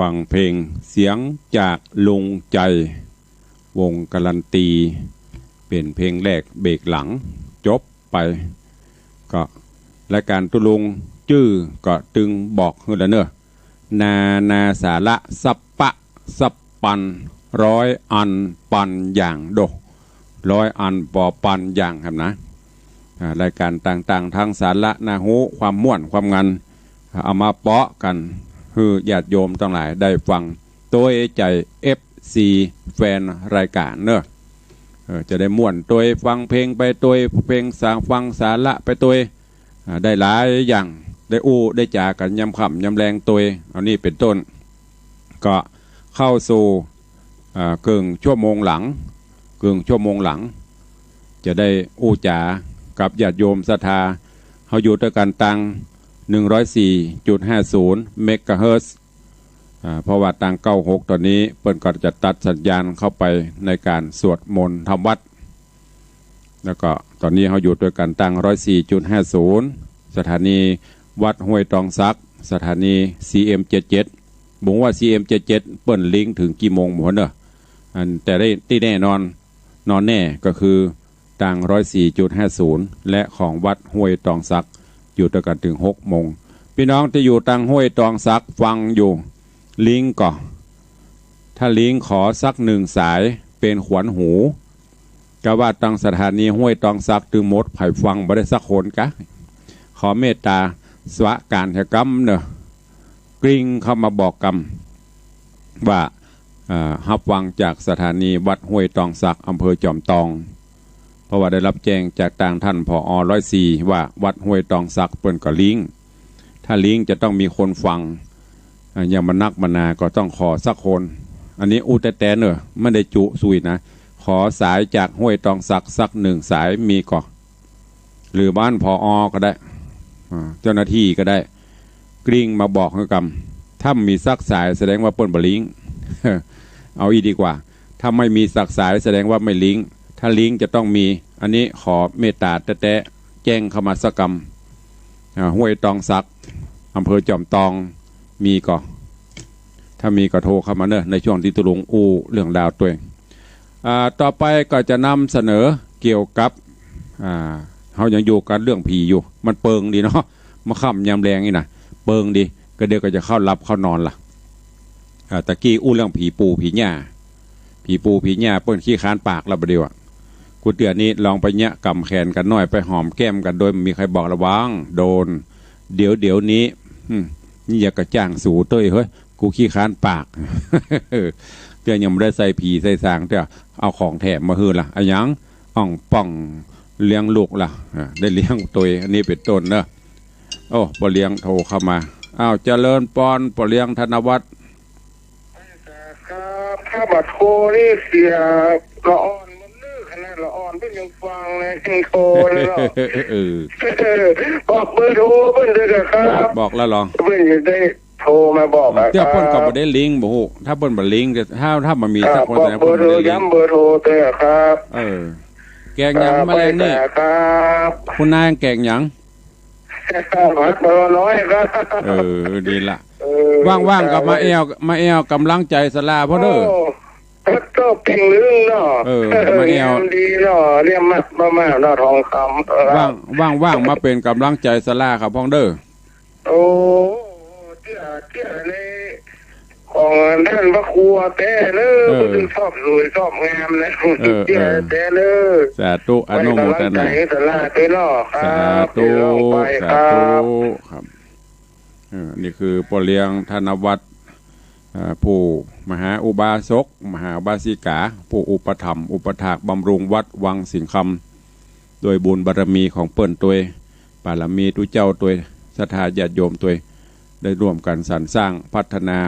ฟังเพลงเสียงจากลุงใจ๋ วงการันตี เป๋นเพลงแรกเบรกหลัง จบไป ก็รายก๋านตุ๊ลุงจื้อก็ตึงบอกหื้อแล้วเนาะ นานาสาระสัพพะสัพพัน ร้อยอันปันอย่างโด ร้อยอันปอปันอย่างครับนะ อ่า รายก๋านต่างๆ ตึงสาระน่าฮู้ ความม่วน ความงัน เอามาเปาะกั๋น หื้อญาติโยมตังหลายได้ฟัง ตวยใจ๋ เอฟซี แฟนรายก๋านเนาะ เออ จะได้ม่วนตวย ฟังเพลงไปตวย เพลงสา ฟังสาระไปตวย อ่า ได้หลายอย่าง ได้อู้ได้จ๋ากั๋นยามค่ำยามแลงตวย เอานี่เป๋นต้น ก็เข้าสู่ อ่า เกิ่งชั่วโมงหลัง เกิ่งชั่วโมงหลัง จะได้อู้จ๋ากับญาติโยมศรัทธา เฮาอยู่ตวยกั๋นตาง หนึ่งร้อยสี่จุดห้าศูนย์ เมกะเฮิรตซ์ อ่า เพราะว่าตาง เก้าหก ต๋อนนี้เปิ้นก็จะตัดสัญญาณเข้าไปในก๋านสวดมนต์ทำวัตร แล้วก็ต๋อนนี้เฮาอยู่ตวยกั๋นตาง ร้อยสี่จุดห้าศูนย์ สถานีวัดห้วยตองสัก สถานี ซีเอ็ม เจ็ดเจ็ด บ่ฮู้ว่า ซีเอ็ม เจ็ดเจ็ด เปิ้นลิงก์เถิงกี่โมงบ่เนาะ อันแต่ได้ตี้แน่นอน นอนแน่ก็คือตาง ร้อยสี่จุดห้าศูนย์ และของวัดห้วยตองสัก อยู่ตวยกั๋นเถิงหกโมง ปี้น้องตี้อยู่ตางห้วยตองสักฟังอยู่ ลิงก์ก่อ ถ้าลิงก์ขอสักหนึ่งสาย เป๋นขวัญหู กาว่าตังสถานีห้วยตองสักตึงหมด ใผฟังบ่ได้สักคนกา ขอเมตตาสวะก๋านเถอะกำเน่อ กริ่งเข้ามาบอกกำว่า อ่า ฮับฟังจากสถานีวัดห้วยตองสัก อำเภอจอมตอง เพราะว่าได้รับแจ้งจากตางท่าน ผอ ร้อยสี่ ว่าวัดห้วยตองสักเปิ้นก็เลี้ยง ถ้าเลี้ยงจะต้องมีคนฟัง อ่า อย่างบ่นักบ่หนาก็ต้องขอสักคน อันนี้อู้แต๊ๆ เน่อ ไม่ได้จุสุยนะ ขอสายจากห้วยตองสักสักหนึ่งสายมีก่อ หรือบ้าน ผอ ก็ได้ อ่า เจ้าหน้าที่ก็ได้ กริ่งมาบอกหื้อกำ ถ้ามีสักสายแสดงว่าเปิ้นบ่เลี้ยง เอาอี้ดีกว่า ถ้าไม่มีสักสายแสดงว่าไม่เลี้ยง ถ้าเลี้ยงจะต้องมี อันนี้ขอเมตตาแต๊ๆ แจ้งเข้ามาสักกำ อ่า ห้วยตองสัก อำเภอจอมตอง มีก่อ ถ้ามีก็โทรเข้ามาเน่อ ในช่วงตี้ตุ๊ลุงอู้เรื่องราวตวย อ่า ต่อไปก็จะนำเสนอเกี่ยวกับ อ่า เฮายังอยู่กันเรื่องผีอยู่ มันเปิงดีเนาะ มาค่ำยามแลงนี่นะ เปิงดี ก็เดี๋ยวก็จะเข้าหลับเข้านอนละ อ่า ตะกี้อู้เรื่องผีปู่ผีย่า ผีปู่ผีย่าเปิ้นขี้ค้านปากแล้วบ่าเดี่ยวอะ กูเตื้อนี้ลองไปเยียะกำแขนกั๋นหน่อย ไปหอมแก้มกั๋นโดยบ่มีใผบอก ระวังโดน เดี๋ยวๆ นี้ อืม นี่อย่างกะจ้างสูเต้ย เฮ้ย กูขี้ค้านปาก เตื้อยังบ่ได้ใส่ผีใส่สางเตื้อ เอาของแถมมาหื้อละ อะหยัง อ่องป่อง เลี้ยงลูกละ อ่า ได้เลี้ยงตวย อันนี้เป๋นต้นเน่อ โอ้ ป้อเลี้ยงโทรเข้ามา อ้าว เจริญปอน ป้อเลี้ยงธนวัฒน์ ครับ ถ้าบ่โทรนี่เสียละอ่อนมันนึกขนาดละอ่อนเปิ้นยังฟังเลย ยังโทรเลยเหรอ เออ บอกเบอร์โทรเปิ้นเถอะครับ บอกแล้วเหรอ เปิ้นจะได้โทรมาบอกอะ เตื้อเปิ้นก็บ่ได้ลิงก์ บ่ฮู้ ถ้าเปิ้นบ่ลิงก์ ถ้า ถ้ามันมีสักคน บอกเบอร์โทร ย้ำเบอร์โทรเถอะครับ เออ แกงหยัง ครับ แมลงนี่ ครับ คุณนายแกงหยัง ผัดปลาน้อยครับ เออ ดีละ เออ ว่างๆ ก็มาแอ่ว มาแอ่วก๋ำลังใจ๋สาราพ่องเน่อ โอ้ ก็เป๋นเรื่องเนาะ เออ มาแอ่ว ดีเนาะ เนี่ยมัดมา มาเนาะ ทองคำ ครับ ว่าง ว่างๆ มาเป๋นก๋ำลังใจ๋สาราครับพ่องเน่อ โอ้ เตี้ย เตี้ยใน ของท่านพระครูแต๊เน่อ เออ เปิ้นชอบสวยชอบงามนะ เออ เตี้ย เออ แต๊เน่อ สาธุ อนุโมทนา ไว้ก๋ำลังใจ๋สาราเต้อเนาะ ครับ สาธุ เดี๋ยวไป สาธุ ครับ ครับ เออ นี่คือป้อเลี้ยงธนวัฒน์ เอ่อ ผู้มหาอุบาสก มหาอุบาสิกา ผู้อุปถัมภ์อุปถากบำรุงวัดวังสิงห์คำ โดยบุญบารมีของเปิ้นตวย บารมีตุ๊เจ้าตวย ศรัทธาญาติโยมตวย ได้ร่วมกั๋นสรรสร้างพัฒนา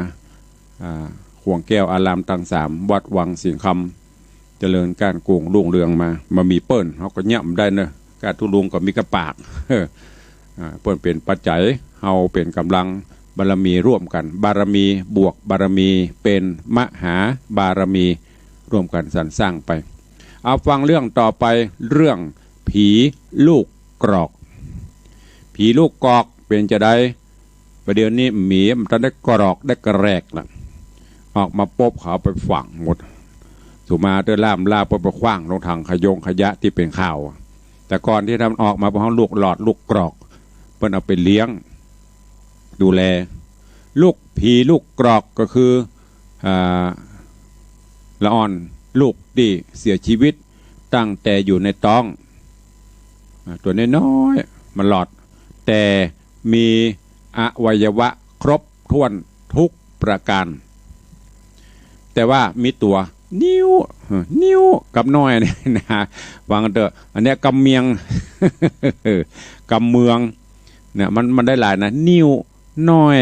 อ่า ข่วงแก้วอารามตังสาม วัดวังสิงห์คำ เจริญก้านกูงรุ่งเรืองมา บ่มีเปิ้น เฮาก็เยียะบ่ได้เน่อ ก้าตุ๊ลุงก็มีก้าปาก อ่า เปิ้นเป๋นปัจจัย เฮาเป๋นก๋ำลัง บารมีร่วมกั๋น บารมีบวกบารมี เป๋นมหาบารมี ร่วมกั๋นสรรสร้างไป เอาฟังเรื่องต่อไป เรื่องผีลูกกรอก ผีลูกกรอกเป๋นจาใด ประเดี๋ยวนี้หมีมันตันได้กรอกได้กระแรกละ ออกมาปุ๊บเขาเอาไปฝังหมด สุมาเตอร์ล่ามล่าปุ๊บไปขว้างลงถังขยงขยะตี้เป๋นข่าว แต่ก่อนตี้มันออกมา พวกเฮาลูกหลอดลูกกรอก เปิ้นเอาไปเลี้ยง ดูแล ลูกผีลูกกรอกก็คือ อ่า ละอ่อนลูกตี้เสียชีวิตตั้งแต่อยู่ในต๊อง อ่า ตั๋วน้อยๆ มาหลอด แต่มีอวัยวะครบถ้วนทุกประการ แต่ว่ามีตั๋วนิ้ว เออ นิ้วกับน้อยนี่นะ ฟังกั๋นเต๊อะ อันเนี้ยกำเมือง กำเมือง เนี่ย มัน มันได้หลายนะ นิ้วน้อย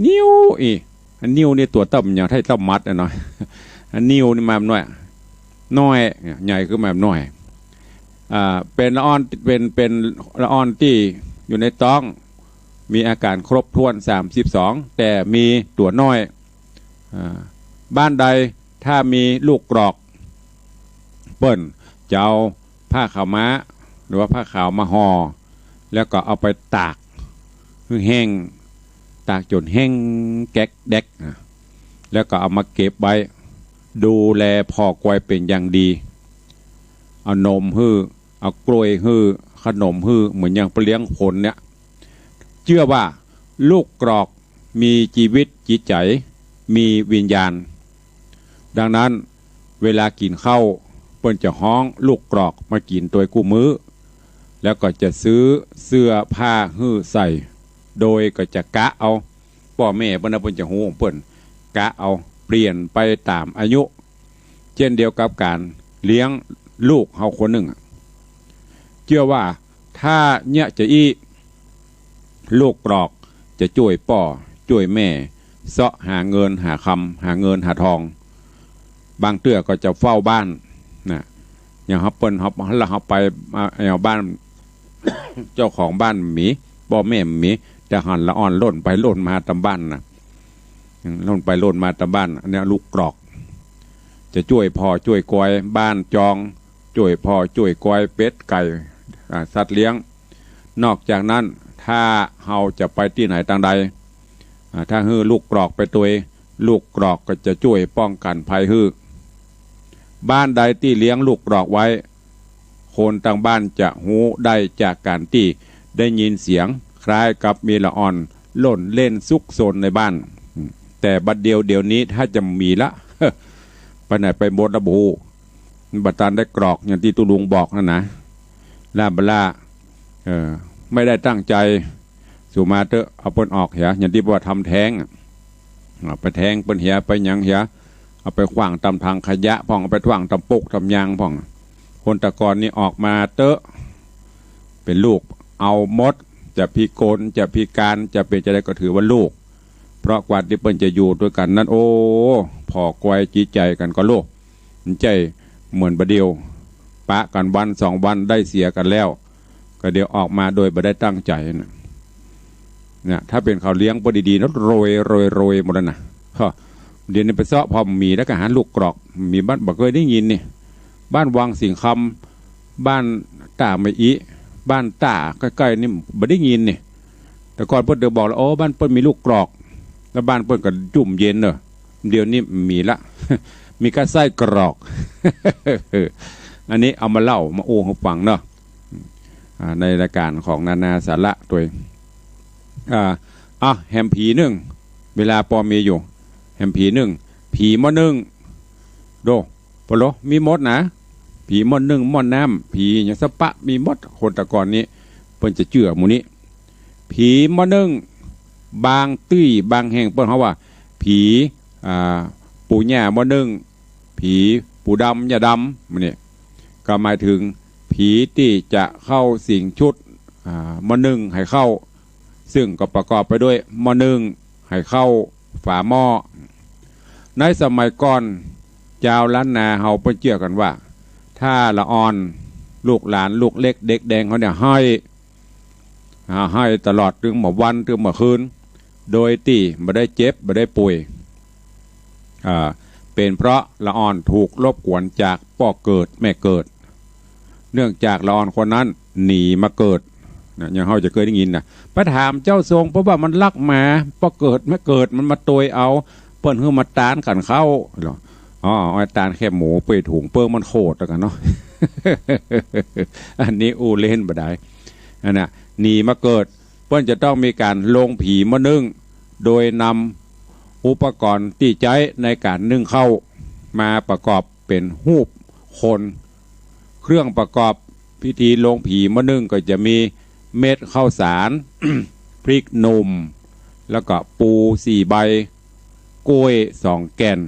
นิ้วอี้ อันนิ้วนี่ตั๋วเต้ามันยังไท้เต้ามัดอะเนาะ อันนิ้วนี่มาน้อย น้อย เนี่ย ใหญ่ขึ้นมาน้อย อ่า เป๋นละอ่อน เป๋น เป๋นละอ่อนตี้อยู่ในต๊อง มีอาก๋านครบถ้วนสามสิบสอง แต่มีตั๋วน้อย อ่า บ้านใดถ้ามีลูกกรอก เปิ้นจะเอาผ้าขาวม้า หรือว่าผ้าขาวมาห่อ แล้วก็เอาไปตากหื้อแห้ง ตากจ๋นแห้งแก๊กแด็กนะ แล้วก็เอามาเก็บไว้ ดูแลผ่อกวยเป๋นอย่างดี เอานมหื้อ เอากล้วยหื้อ ขนมหื้อ เหมือนอย่างป้อเลี้ยงคนเนี่ย เจื้อว่าลูกกรอกมีจีวิตจิตใจ๋ มีวิญญาณ ดังนั้นเวลากิ๋นข้าวเปิ้นจะฮ้องลูกกรอกมากิ๋นตวยกู้มื้อ แล้วก็จะซื้อเสื้อผ้าหื้อใส่ โดยก็จะกะเอา ป้อแม่เปิ้นนะ เปิ้นจะฮู้ของเปิ้น กะเอา เปลี่ยนไปต๋ามอายุ เจ้นเดียวกับก๋านเลี้ยงลูกเฮาคนนึ่งอะ เจื้อว่าถ้าเยียะจาอี้ ลูกกรอกจะจ้วยป้อจ้วยแม่ เซาะหาเงินหาคำ หาเงินหาทอง บางเตื้อก็จะเฝ้าบ้านนะ อย่างเฮาเปิ้น เฮา เฮาไป อ่า เอาบ้าน เจ้าของบ้านบ่มี ป้อแม่บ่มี แต่หันละอ่อนล่นไปล่นมาต๋ามบ้านนะ ล่นไปล่นมาต๋ามบ้าน อันเนี้ยลูกกรอก จะจ้วยผ่อจ้วยกวยบ้านจอง จ้วยผ่อจ้วยกวยเป็ดไก่ อ่า สัตว์เลี้ยง นอกจากนั้น ถ้าเฮาจะไปตี้ไหนตางใด อ่า ถ้าหื้อลูกกรอกไปตวย ลูกกรอกก็จะจ้วยป้องกั๋นภัยหื้อ บ้านใดตี้เลี้ยงลูกกรอกไว้ คนตางบ้านจะฮู้ได้จากก๋านตี้ได้ยินเสียงคล้ายกับมีละอ่อนล่นเล่นซุกซนในบ้าน แต่บัดเดี่ยว เดี๋ยวนี้ถ้าจะมีละ ไปไหนไปหมดละบ่ฮู้ บ่ตันได้กรอกอย่างตี้ตุ๊ลุงบอกนั่นนะ ล่าบ่ล่า เออ ไม่ได้ตั้งใจ๋ สูมาเต๊อะ เอาเปิ้นออกเหีย อย่างตี้ว่าทำแท้งอะ เอาไปแท้งเปิ้นเหีย ไปหยังเหีย เอาไปขว้างต๋ามถังขยะพ่อง เอาไปขว้างต๋ามปุกต๋ามยางพ่อง คนตะก่อนนี่ออกมาเต๊อะ เป๋นลูกเอาหมด จะพิกล จะพิการ จะเป๋นจาใดก็ถือว่าลูก เพราะกว่าตี้เปิ้นจะอยู่ตวยกั๋นนั้น โอ้ ผ่อกวยจิตใจ๋กั๋นก่อลูก มันใจ้เหมือนบ่าเดี่ยว ปะกั๋นวันสองวันได้เสียกั๋นแล้ว ก็เดี๋ยวออกมาโดยบ่ได้ตั้งใจ๋นะ เนี่ย ถ้าเป๋นเขาเลี้ยงบ่ดีๆนะ โรย โรย โรยหมดแล้วนะ ฮะ เดี๋ยวนี้ไปเซาะผ่อมีแล้วก็หาลูกกรอก มีบ้านบ่เกยได้ยินนี่ บ้านวังสิงห์คำ บ้านต้าไมอิ บ้านต้าใก้ๆ นี่บ่ได้ยินนี่ แต่ก่อนเปิ้นจะบอกแล้ว โอ้ บ้านเปิ้นมีลูกกรอก แล้วบ้านเปิ้นก็จุ่มเย็นเนอะ เดี๋ยวนี้มีละ มีก้าไส้กรอก อันนี้เอามาเล่ามาอู้หื้อฟังเนาะ อ่า ในรายก๋านของนานาสาระตวย อ่า อ่ะ แหมผีนึ่ง เวลาปอมีอยู่ แหมผีนึ่ง ผีหม้อนึ่ง โด ปะโล มีหมดนะ ผีหม้อนึ่ง หม้อน้ำ ผีหยังสะปะ มีหมด คนตะก่อนนี้ เปิ้นจะเจื้อหมู่นี้ ผีหม้อนึ่ง บางตี้บางแห่งเปิ้นฮ้องว่า ผี อ่า ปู่ย่าหม้อนึ่ง ผีปู่ดำย่าดำ หมู่นี้ ก็หมายเถิงผีตี้จะเข้าสิงชุด อ่า หม้อนึ่งไหเข้า ซึ่งก็ประกอบไปด้วยหม้อนึ่ง ไหเข้า ฝาหม้อ ในสมัยก่อน จาวล้านนาเฮาเปิ้นเจื้อกั๋นว่า ถ้าละอ่อน ลูกหลาน ลูกเล็ก เด็กแดงเฮาเนี่ย ไห้ อ่า ไห้ตลอด ตึงบ่าวัน ตึงบ่าคืน โดยตี้บ่ได้เจ็บ บ่ได้ป่วย อ่า เป๋นเพราะละอ่อนถูกรบกวนจากป้อเกิดแม่เกิด เนื่องจากละอ่อนคนนั้นหนีมาเกิดนะ อย่างเฮาจะเกยได้ยินนะ ไปถามเจ้าทรง เพราะว่ามันลักหมา ป้อเกิดแม่เกิดมันมาตวยเอา เปิ้นหื้อมาตานกั๋นเข้า อ๋อ เอาตานแค่หมูไปถุงเปิ้งมันโขดแล้วกั๋นเนาะ อันนี้อู้เล่นบ่ได้ อันน่ะ หนีมาเกิด เปิ้นจะต้องมีก๋านลงผีหม้อนึ่ง โดยนำอุปกรณ์ตี้ใจ๊ในก๋านนึ่งข้าวมาประกอบเป๋นฮูปคน เครื่องประกอบพิธีลงผีหม้อนึ่งก็จะมีเม็ดข้าวสาร พริกหนุ่ม แล้วก็ปูสี่ใบ กล้วยสองแก่น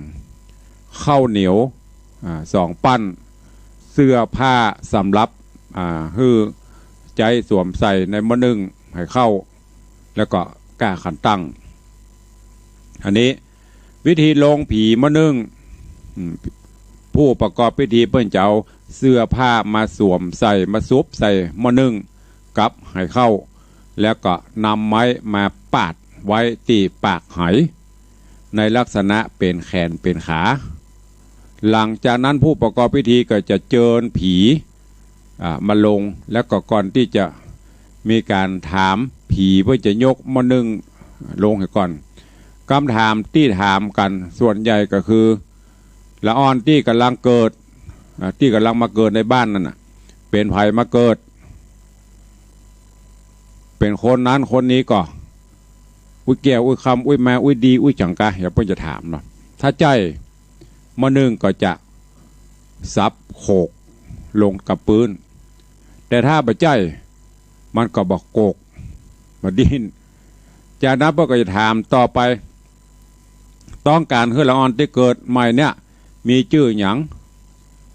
ข้าวเหนียว อ่า สองปั้น เสื้อผ้าสำหรับ อ่า หื้อใจ๊สวมใส่ในหม้อนึ่งไหเข้า แล้วก็ก้าขันตั้ง อันนี้วิธีลงผีหม้อนึ่ง อืม ผู้ประกอบพิธีเปิ้นจะเอาเสื้อผ้ามาสวมใส่ มาสุบใส่หม้อนึ่งกับไหเข้า แล้วก็นำไม้มาปาดไว้ตี้ปากไห ในลักษณะเป๋นแขนเป๋นขา หลังจากนั้นผู้ประกอบพิธีก็จะเจิญผี อ่า มาลง แล้วก็ก่อนตี้จะมีก๋านถามผีเปิ้นจะยกหม้อนึ่งลงหื้อก่อน กำถามตี้ถามกั๋นส่วนใหญ่ก็คือ ละอ่อนตี้ก่ำลังเกิด อ่า ตี้ก่ำลังมาเกิดในบ้านนั่นน่ะ เป๋นใผมาเกิด เป๋นคนนั้นคนนี้ก่อ อุ๊ยแก้ว อุ๊ยคำ อุ๊ยมา อุ๊ยดี อุ๊ยจ๋องกา อย่างเปิ้นจะถามเนาะ ถ้าใจ้ เมื่อนึ่งก็จะสับโขกลงกับปื๊น แต่ถ้าบ่ใจ้ มันก็บ่โกก บ่ดิ้น จากนั้นเปิ้นก็จะถามต่อไป ต้องก๋านหื้อละอ่อนตี้เกิดใหม่เนี่ย มีจื้อหยัง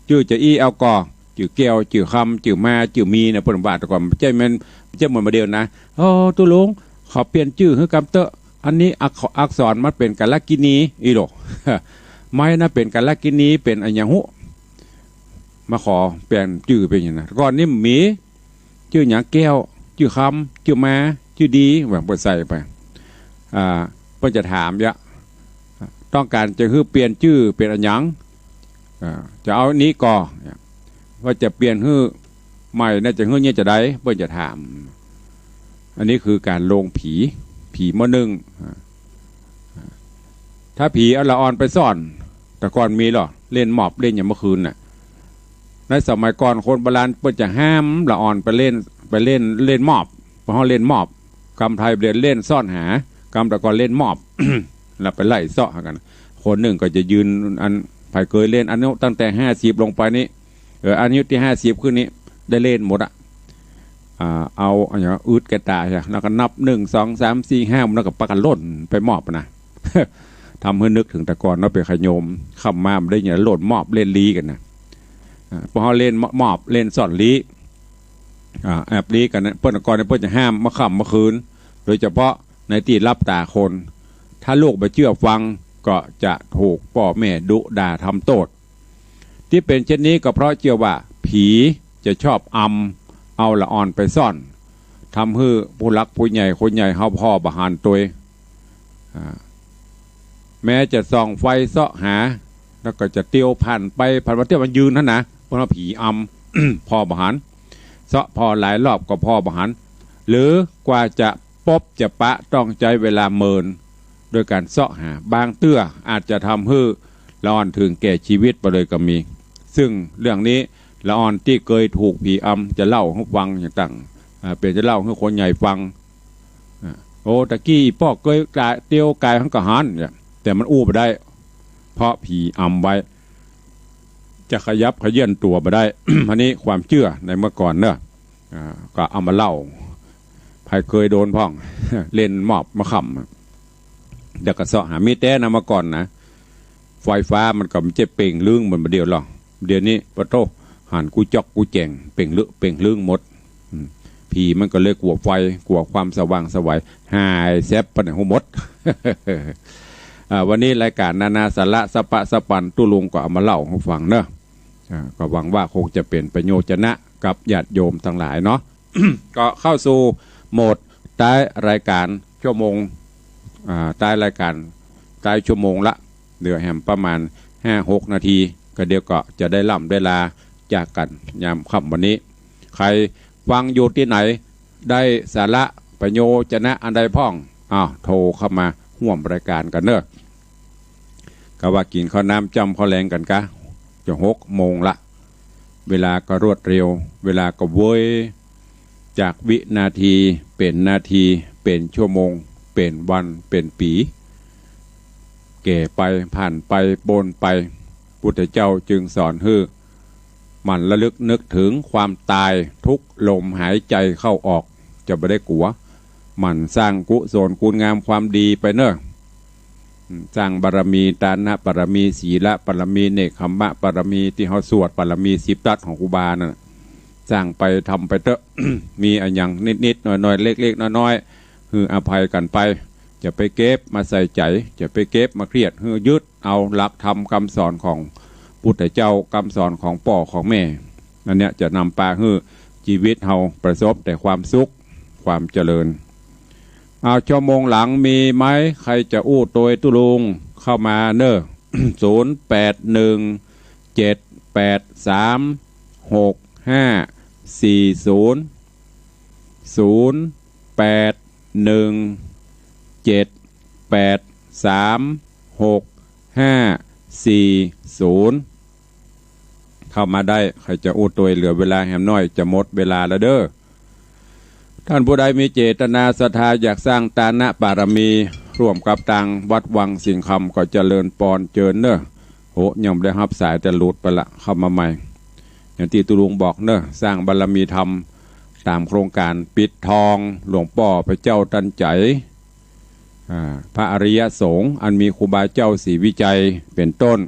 จื้อจาอี้เอาก่อ จื้อแก้ว จื้อคำ จื้อมา จื้อมีเนี่ย เปิ้นว่าแต่ก่อน บ่ใจ้แม่น บ่ใจ้เหมือนบ่าเดี่ยวนะ โอ้ ตุ๊ลุง ขอเปลี่ยนจื้อหื้อกำเต๊อะ อันนี้อัก อักษรมันเป๋นกาลกินี อี้โหล่ ไม้นะเป๋นกาลกินี เป๋นอะหยังฮู้ มาขอเปลี่ยนจื้อเป๋นหยังนะ ก่อนนี้มี จื้อหยัง แก้ว จื้อคำ จื้อมา จื้อดี ว่าเปิ้นใส่ไป อ่า เปิ้นจะถามเยียะ ต้องก๋านจะหื้อเปลี่ยนจื้อเป๋นอะหยัง อ่า จะเอานี้ก่อ ว่าจะเปลี่ยนหื้อใหม่นะ จะหื้อเนี่ยจะใด เปิ้นจะถาม อันนี้คือก๋านลงผี ผีเมื่อนึ่ง อ่า ถ้าผีเอาละอ่อนไปซ่อน แต่ก่อนมีเหรอ เล่นมอบ เล่นยามเมื่อคืนน่ะ ในสมัยก่อนคนโบราณเปิ้นจะห้ามละอ่อนไปเล่น ไปเล่น เล่นมอบ เพราะเฮาเล่นมอบ กำไทยเปิ้นเล่นซ่อนหา กำแต่ก่อนเล่นมอบ แล้วไปไล่เซาะหากั๋น คนนึ่งก็จะยืน อัน ใผเกยเล่นอายุตั้งแต่ห้าสิบลงไปนี่ เออ อายุตี้ห้าสิบขึ้นนี่ ได้เล่นหมดอะ อ่า เอา อะหยัง อึดแก่ต๋า แล้วก็นับ นึ่ง สอง สาม สี่ ห้า แล้วก็ปากั๋นล่นไปมอบนะ ทำหื้อนึกเถิงแต่ก่อนเนาะ เป๋นขะโยม ค่ำมาบ่ได้หยัง ล่นมอบ เล่นลี้กั๋นนะ อ่า พอเฮาเล่นมอบ เล่นซ่อนลี้ อ่า แอบลี้กั๋นนะ เปิ้นแต่ก่อนเนี่ยเปิ้นจะห้ามเมื่อค่ำเมื่อคืน โดยเฉพาะในตี้ลับต๋าคน ถ้าลูกบ่เจื้อฟัง ก็จะถูกป้อแม่ดุด่าทำโต้ษ ตี้เป๋นเช่นนี้ก็เพราะเจื้อว่าผีจะชอบอำเอาละอ่อนไปซ่อน ทำหื้อผู้หลักผู้ใหญ่คนใหญ่เฮาผ่อบ่หันตวย อ่า แม้จะส่องไฟเซาะหา แล้วก็จะเตียวผ่านไปผ่านมา เตี้ยมันยืนหั้นนะ เพราะว่าผีอำ ผ่อบ่หัน เซาะผ่อหลายรอบก็ผ่อบ่หัน หรือกว่าจะปบจะปะต้องใจ๊เวลาเมิน โดยก๋านเซาะหา บางเตื้ออาจจะทำหื้อละอ่อนเถิงแก่ชีวิตไปเลยก็มี ซึ่งเรื่องนี้ละอ่อนตี้เกยถูกผีอำจะเล่าหื้อฟังอย่างตัง อ่า เป๋นจะเล่าหื้อคนใหญ่ฟัง อ่า โอ้ ตะกี้ป้อเกยก๋าย เตียวก๋ายหั้นก็หันเนี่ย แต่มันอู้บ่ได้ เพราะผีอำไว้ จะขยับเขยื้อนตั๋วบ่ได้ อันนี้ความเจื้อในเมื่อก่อนเนาะ อ่า ก็เอามาเล่า ใผเกยโดนพ่อง เล่นมอบเมื่อค่ำ แล้วก็เซาะหา มีแต่นะเมื่อก่อนนะ ไฟฟ้ามันก็บ่ใจ้เป่งลึงเหมือนบ่าเดี่ยวหรอก เดี๋ยวนี้ปะโธ่ หันกู้จ๊อกกู้แจ๋ง เป่งลึเป่งลึงหมด อืม ผีมันก็เลยกั๋วไฟ กั๋วความสว่างไสว หายแซบไปไหนฮู้หมด อ่า วันนี้รายก๋านนานาสาระสะปะสะปันตุ๊ลุงก็เอามาเล่าหื้อฟังเนาะ อ่า ก็หวังว่าคงจะเป๋นประโยชน์จะนะกับญาติโยมตังหลายเนาะ ก็เข้าสู่โหมดท้ายรายก๋านชั่วโมง อ่า ท้ายรายก๋าน ท้ายชั่วโมงละ เหลือแหมประมาณห้าหกนาที ก็เดี๋ยวก็จะได้ล่ำได้ลาจากกั๋นยามค่ำวันนี้ ใผฟังอยู่ตี้ไหน ได้สาระประโยชน์จะนะอันใดพ่อง อ้าว โทรเข้ามาฮ่วมรายก๋านกั๋นเนาะ ก็ว่ากิ๋นข้าวน้ำจ้ำข้าวแลงกั๋นกะ จะหกโมงละ เวลาก็รวดเร็ว เวลาก็เว้ย จากวินาทีเป๋นนาที เป๋นชั่วโมง เป๋นวัน เป๋นปี๋ แก่ไป ผ่านไป ป๊นไป พุทธเจ้าจึงสอนหื้อหมั่นระลึกนึกเถิงความตายทุกลมหายใจ๋เข้าออก จะบ่ได้กั๋ว หมั่นสร้างกุศลคุณงามความดีไปเนาะ อืม สร้างบารมี ตานบารมี ศีลบารมี เนกขัมมะบารมี ตี้เฮาสวดบารมีสิบทัศของครูบานั่นน่ะ สร้างไป ทำไปเต๊อะ มีอะหยังนิดๆ หน้อยๆ เล็กๆ น้อยๆ หื้ออภัยกั๋นไป จะไปเก็บมาใส่ใจ๋ จะไปเก็บมาเครียด หื้อยึดเอาหลักธรรมกำสอนของพุทธเจ้า กำสอนของป้อของแม่ อันเนี้ยจะนำปาหื้อจีวิตเฮาประสบแต่ความสุข ความเจริญ อ้าว ชั่วโมงหลังมีไหม ใผจะอู้ตวยตุ๊ลุงเข้ามาเนาะ ศูนย์แปดหนึ่ง เจ็ดแปดสาม หกห้าสี่ศูนย์ ศูนย์แปดหนึ่ง เจ็ดแปดสาม หกห้าสี่ศูนย์ เข้ามาได้ ใผจะอู้ตวย เหลือเวลาแหมน้อย จะหมดเวลาแล้วเนาะ ต้านผู้ใดมีเจตนาศรัทธาอยากสร้างตานบารมี ร่วมกับตางวัดวังสิงห์คำ ก็เจริญปอนเจิญเนาะ โอ้ ยังบ่ได้ฮับสาย แต่หลุดไปละ เข้ามาใหม่ อย่างตี้ตุ๊ลุงบอกเนอะ สร้างบารมีธรรมต๋ามโครงก๋านปิดทองหลวงป้อพระเจ้าตันใจ๋ อ่า พระอริยสงฆ์อันมีครูบาเจ้าศรีวิชัยเป๋นต้น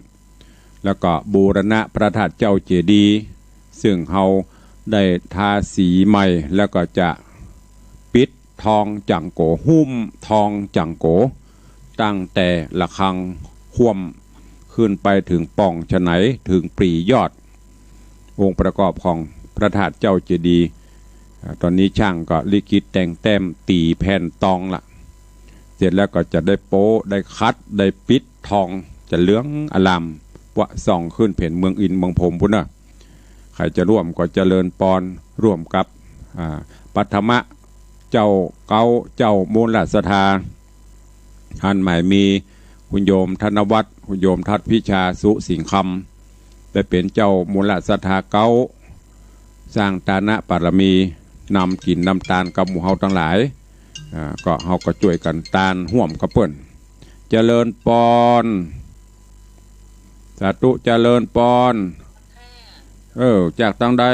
แล้วก็บูรณะพระธาตุเจ้าเจดีย์ ซึ่งเฮาได้ทาสีใหม่ แล้วก็จะปิดทองจ๋างโก๋ หุ้มทองจ๋างโก๋ ตั้งแต่ระฆังค่ำ ขึ้นไปเถิงป่องฉะไหน เถิงปรี๋ยอด องค์ประกอบของพระธาตุเจ้าเจดีย์ อ่า ต๋อนนี้ช่างก็ลิขิตแต่งแต้มตี๋แผ่นตองละ เสร็จแล้วก็จะได้โป๊ะ ได้ขัด ได้ปิดทอง จะเหลืองอร่าม ว่าส่องขึ้นเป๋นเมืองอินทร์เมืองพรหมปู๊นเนอะ ใผจะร่วมก็เจริญปอนร่วมกับ อ่า ปัทมะเจ้าเก๊า เจ้ามูลศรัทธา อันหมายมีคุณโยมธนวัฒน์ คุณโยมทัศน์พิชา สุสิงห์คำ ได้เป๋นเจ้ามูลศรัทธาเก๊า สร้างตานะบารมี นำกิ๋นนำตานกับหมู่เฮาตังหลาย อ่า ก็เฮาก็จ้วยกั๋นตานฮ่วมกับเปิ้น เจริญปอน สาธุ เจริญปอน เออ จากตางใด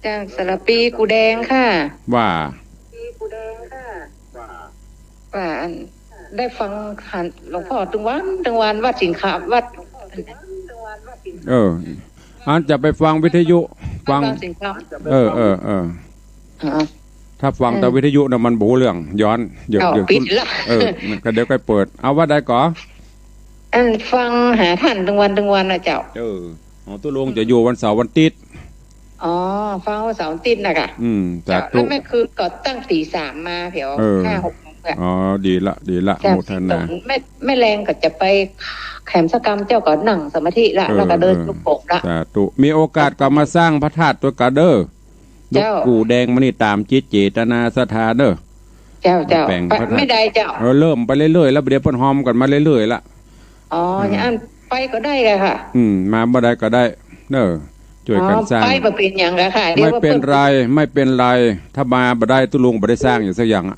จากสารภีกู่แดงค่ะ ว่า ว่าอัน ได้ฟังหันหลวงป้อตึงวันตึงวัน วัดสิงคำ วัด เออ อันจะไปฟังวิทยุ ฟัง วัดสิงคำ เออ เออ เออ อ๋อ ถ้าฟังแต่ เออ วิทยุน่ะมันบ่ฮู้เรื่อง ย้อน เดี๋ยว เอ้า เดี๋ยว ปิดละ เออ ก็เดี๋ยวค่อยเปิด เอาว่าใดก่อ อันฟังหาท่านตึงวันตึงวันน่ะเจ้า เออ ของตุ๊ลุงจะอยู่วันเสาร์วันอาทิตย์ อ๋อ ฟังวันเสาร์วันอาทิตย์น่ะก่ะ อืม สาธุ เจ้า แล้วแม่คืนก็ตั้งตี๋สามมาแถว เออ ห้าหกโมงอะ อ๋อ ดีละ ดีละ เจ้า โมทนา แม่ แม่แลงก็จะไปแขมสะกำ เจ้าก็นั่งสมาธิละ เออ แล้วก็เดิน เออ จงกรมละ สาธุ มีโอกาสก็มาสร้างพระธาตุตวยกั๋นเด้อ เจ้า หลวงปู่แดงมานี่ต๋ามจิตเจตนาศรัทธาเด้อ เจ้า เจ้า แป๋งพระธาตุ ไม่ได้เจ้า เออ เริ่มไปเรื่อยๆ แล้วเดี๋ยวเปิ้นฮอมกั๋นมาเรื่อยๆ ละ อ๋อ อืม อย่างอั้นไปก็ได้เลยค่ะ อืม มาบ่ได้ก็ได้เนอะ จ้วยกั๋นสร้าง อ๋อ ไปบ่เป๋นหยังละค่ะ เดี๋ยว ไม่เป๋นไร เปิ้น ไม่เป๋นไร ถ้ามาบ่ได้ตุ๊ลุงบ่ได้สร้างอย่างสักอย่างอะ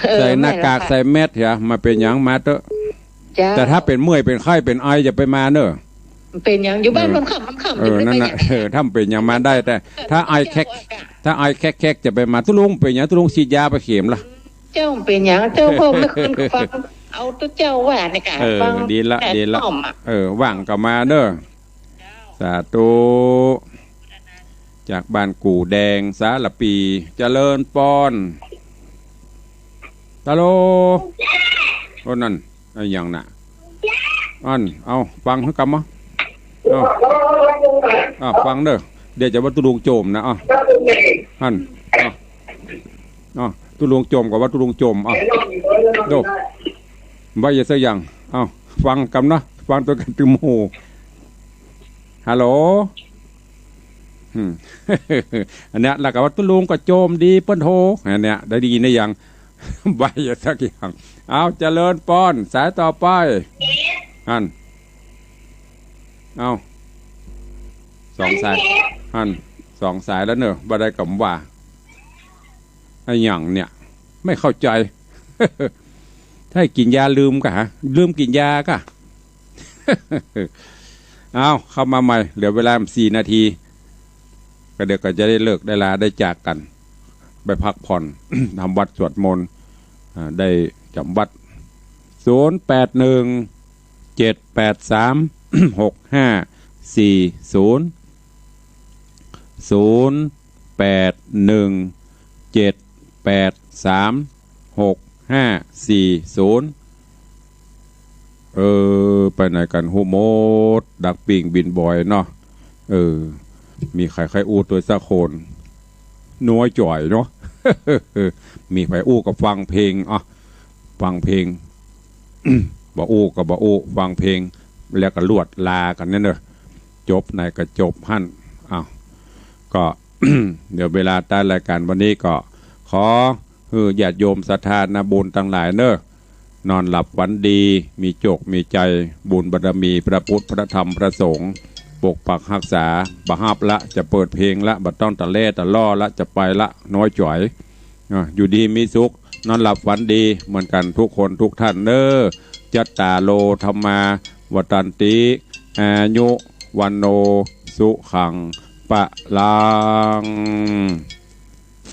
เออ ใส่หน้ากาก ไม่ละค่ะ ใส่แมสเถอะ บ่เป๋นหยัง มาเต๊อะ เจ้า แต่ถ้าเป๋นเมื่อย เป๋นไข้ เป๋นไอ อย่าไปมาเนอะ เป๋นหยัง อยู่บ้าน เออ มันค่ำ มันค่ำ เออ อยู่ได้ นั่นน่ะ ไปหยัง เออ ถ้าเป๋นหยังมาได้ แต่ถ้าไอแคก เจ้า ถ้าไอแคกๆ จะไปมา ตุ๊ลุงเป๋นหยัง ตุ๊ลุงฉีดยาบ่าเข็มละ เจ้าเป๋นหยัง เจ้า พ่อแม่คืนก็ฟัง เอาตุ๊เจ้าว่านี่ก่ะ เออ ฟัง ดีละ แต่ ดีละ น้อมอะ เออ ว่างก็มาเด้อ สาธุ จากบ้านกู่แดง สารภี เจริญปอน ตาโล โอ้ นั่น อะหยังน่ะ อั้น เอา ฟังหื้อกำมา เอา เอา ฟังเด้อ เดี๋ยวจะว่าตุ๊ลุงโจมนะ เอา อั้น เอา เอา ตุ๊ลุงโจมก็ว่าตุ๊ลุงโจม เอา โด ว่าอย่าสักอย่าง เอา ฟังกำนะ ฟังตวยกั๋นตึงหมู่ ฮัลโหล อืม อันเนี้ย แล้วก็ว่าตุ๊ลุงก็โจมดีเปิ้นโท อันเนี้ย ได้ยินได้ยัง บ่าอย่าสักอย่าง เอา เจริญปอน สายต่อไป อั้น เอา สองสาย อั้น สองสายแล้วเนอะ บ่าได้กำว่า อะหยังเนี่ย ไม่เข้าใจ ถ้ากิ๋นยาลืมก่ะฮะ ลืมกิ๋นยาก่ะ เอา เข้ามาใหม่ เหลือเวลาสี่นาที ก็เดี๋ยวก็จะได้เลิกได้ลาได้จากกั๋น ไปพักผ่อน ทำวัตรสวดมนต์ อ่า ได้จ๋ำวัตร ศูนย์แปดหนึ่ง เจ็ดแปดสาม หกห้าสี่ศูนย์ ศูนย์แปดหนึ่ง เจ็ดแปดสาม หกห้าสี่ศูนย์ เออ ไปไหนกั๋นฮู้หมด ดักปิ้งบินบ่อยเนาะ เออ มีใผใค่อู้ตวยสักคน น้อยจ๋อยเนาะ มีใผอู้ก็ฟังเพลง อ่ะ ฟังเพลง บ่อู้ก็บ่อู้ ฟังเพลง แล้วก็ลวดลากั๋นเนี่ยเนอะ จบไหนก็จบหั้น อ้าว ก็ เดี๋ยวเวลาต้านรายก๋านวันนี้ก็ ขอหื้อญาติโยมศรัทธานาบุญตังหลายเนอะ นอนหลับฝันดี มีโจคมีชัย บุญบารมีพระพุทธ พระธรรม พระสงฆ์ ปกปักฮักษา บ่ฮับละ จะเปิดเพลงละ บ่ต้องตะแล่ตะล่อละ จะไปละ น้อยจ๋อย อ่ะ อยู่ดีมีสุข นอนหลับฝันดีเหมือนกั๋นทุกคนทุกท่านเนอะ จัตตาโร ธัมมา วัฑฒันติ อายุ วัณโณ สุขัง พลัง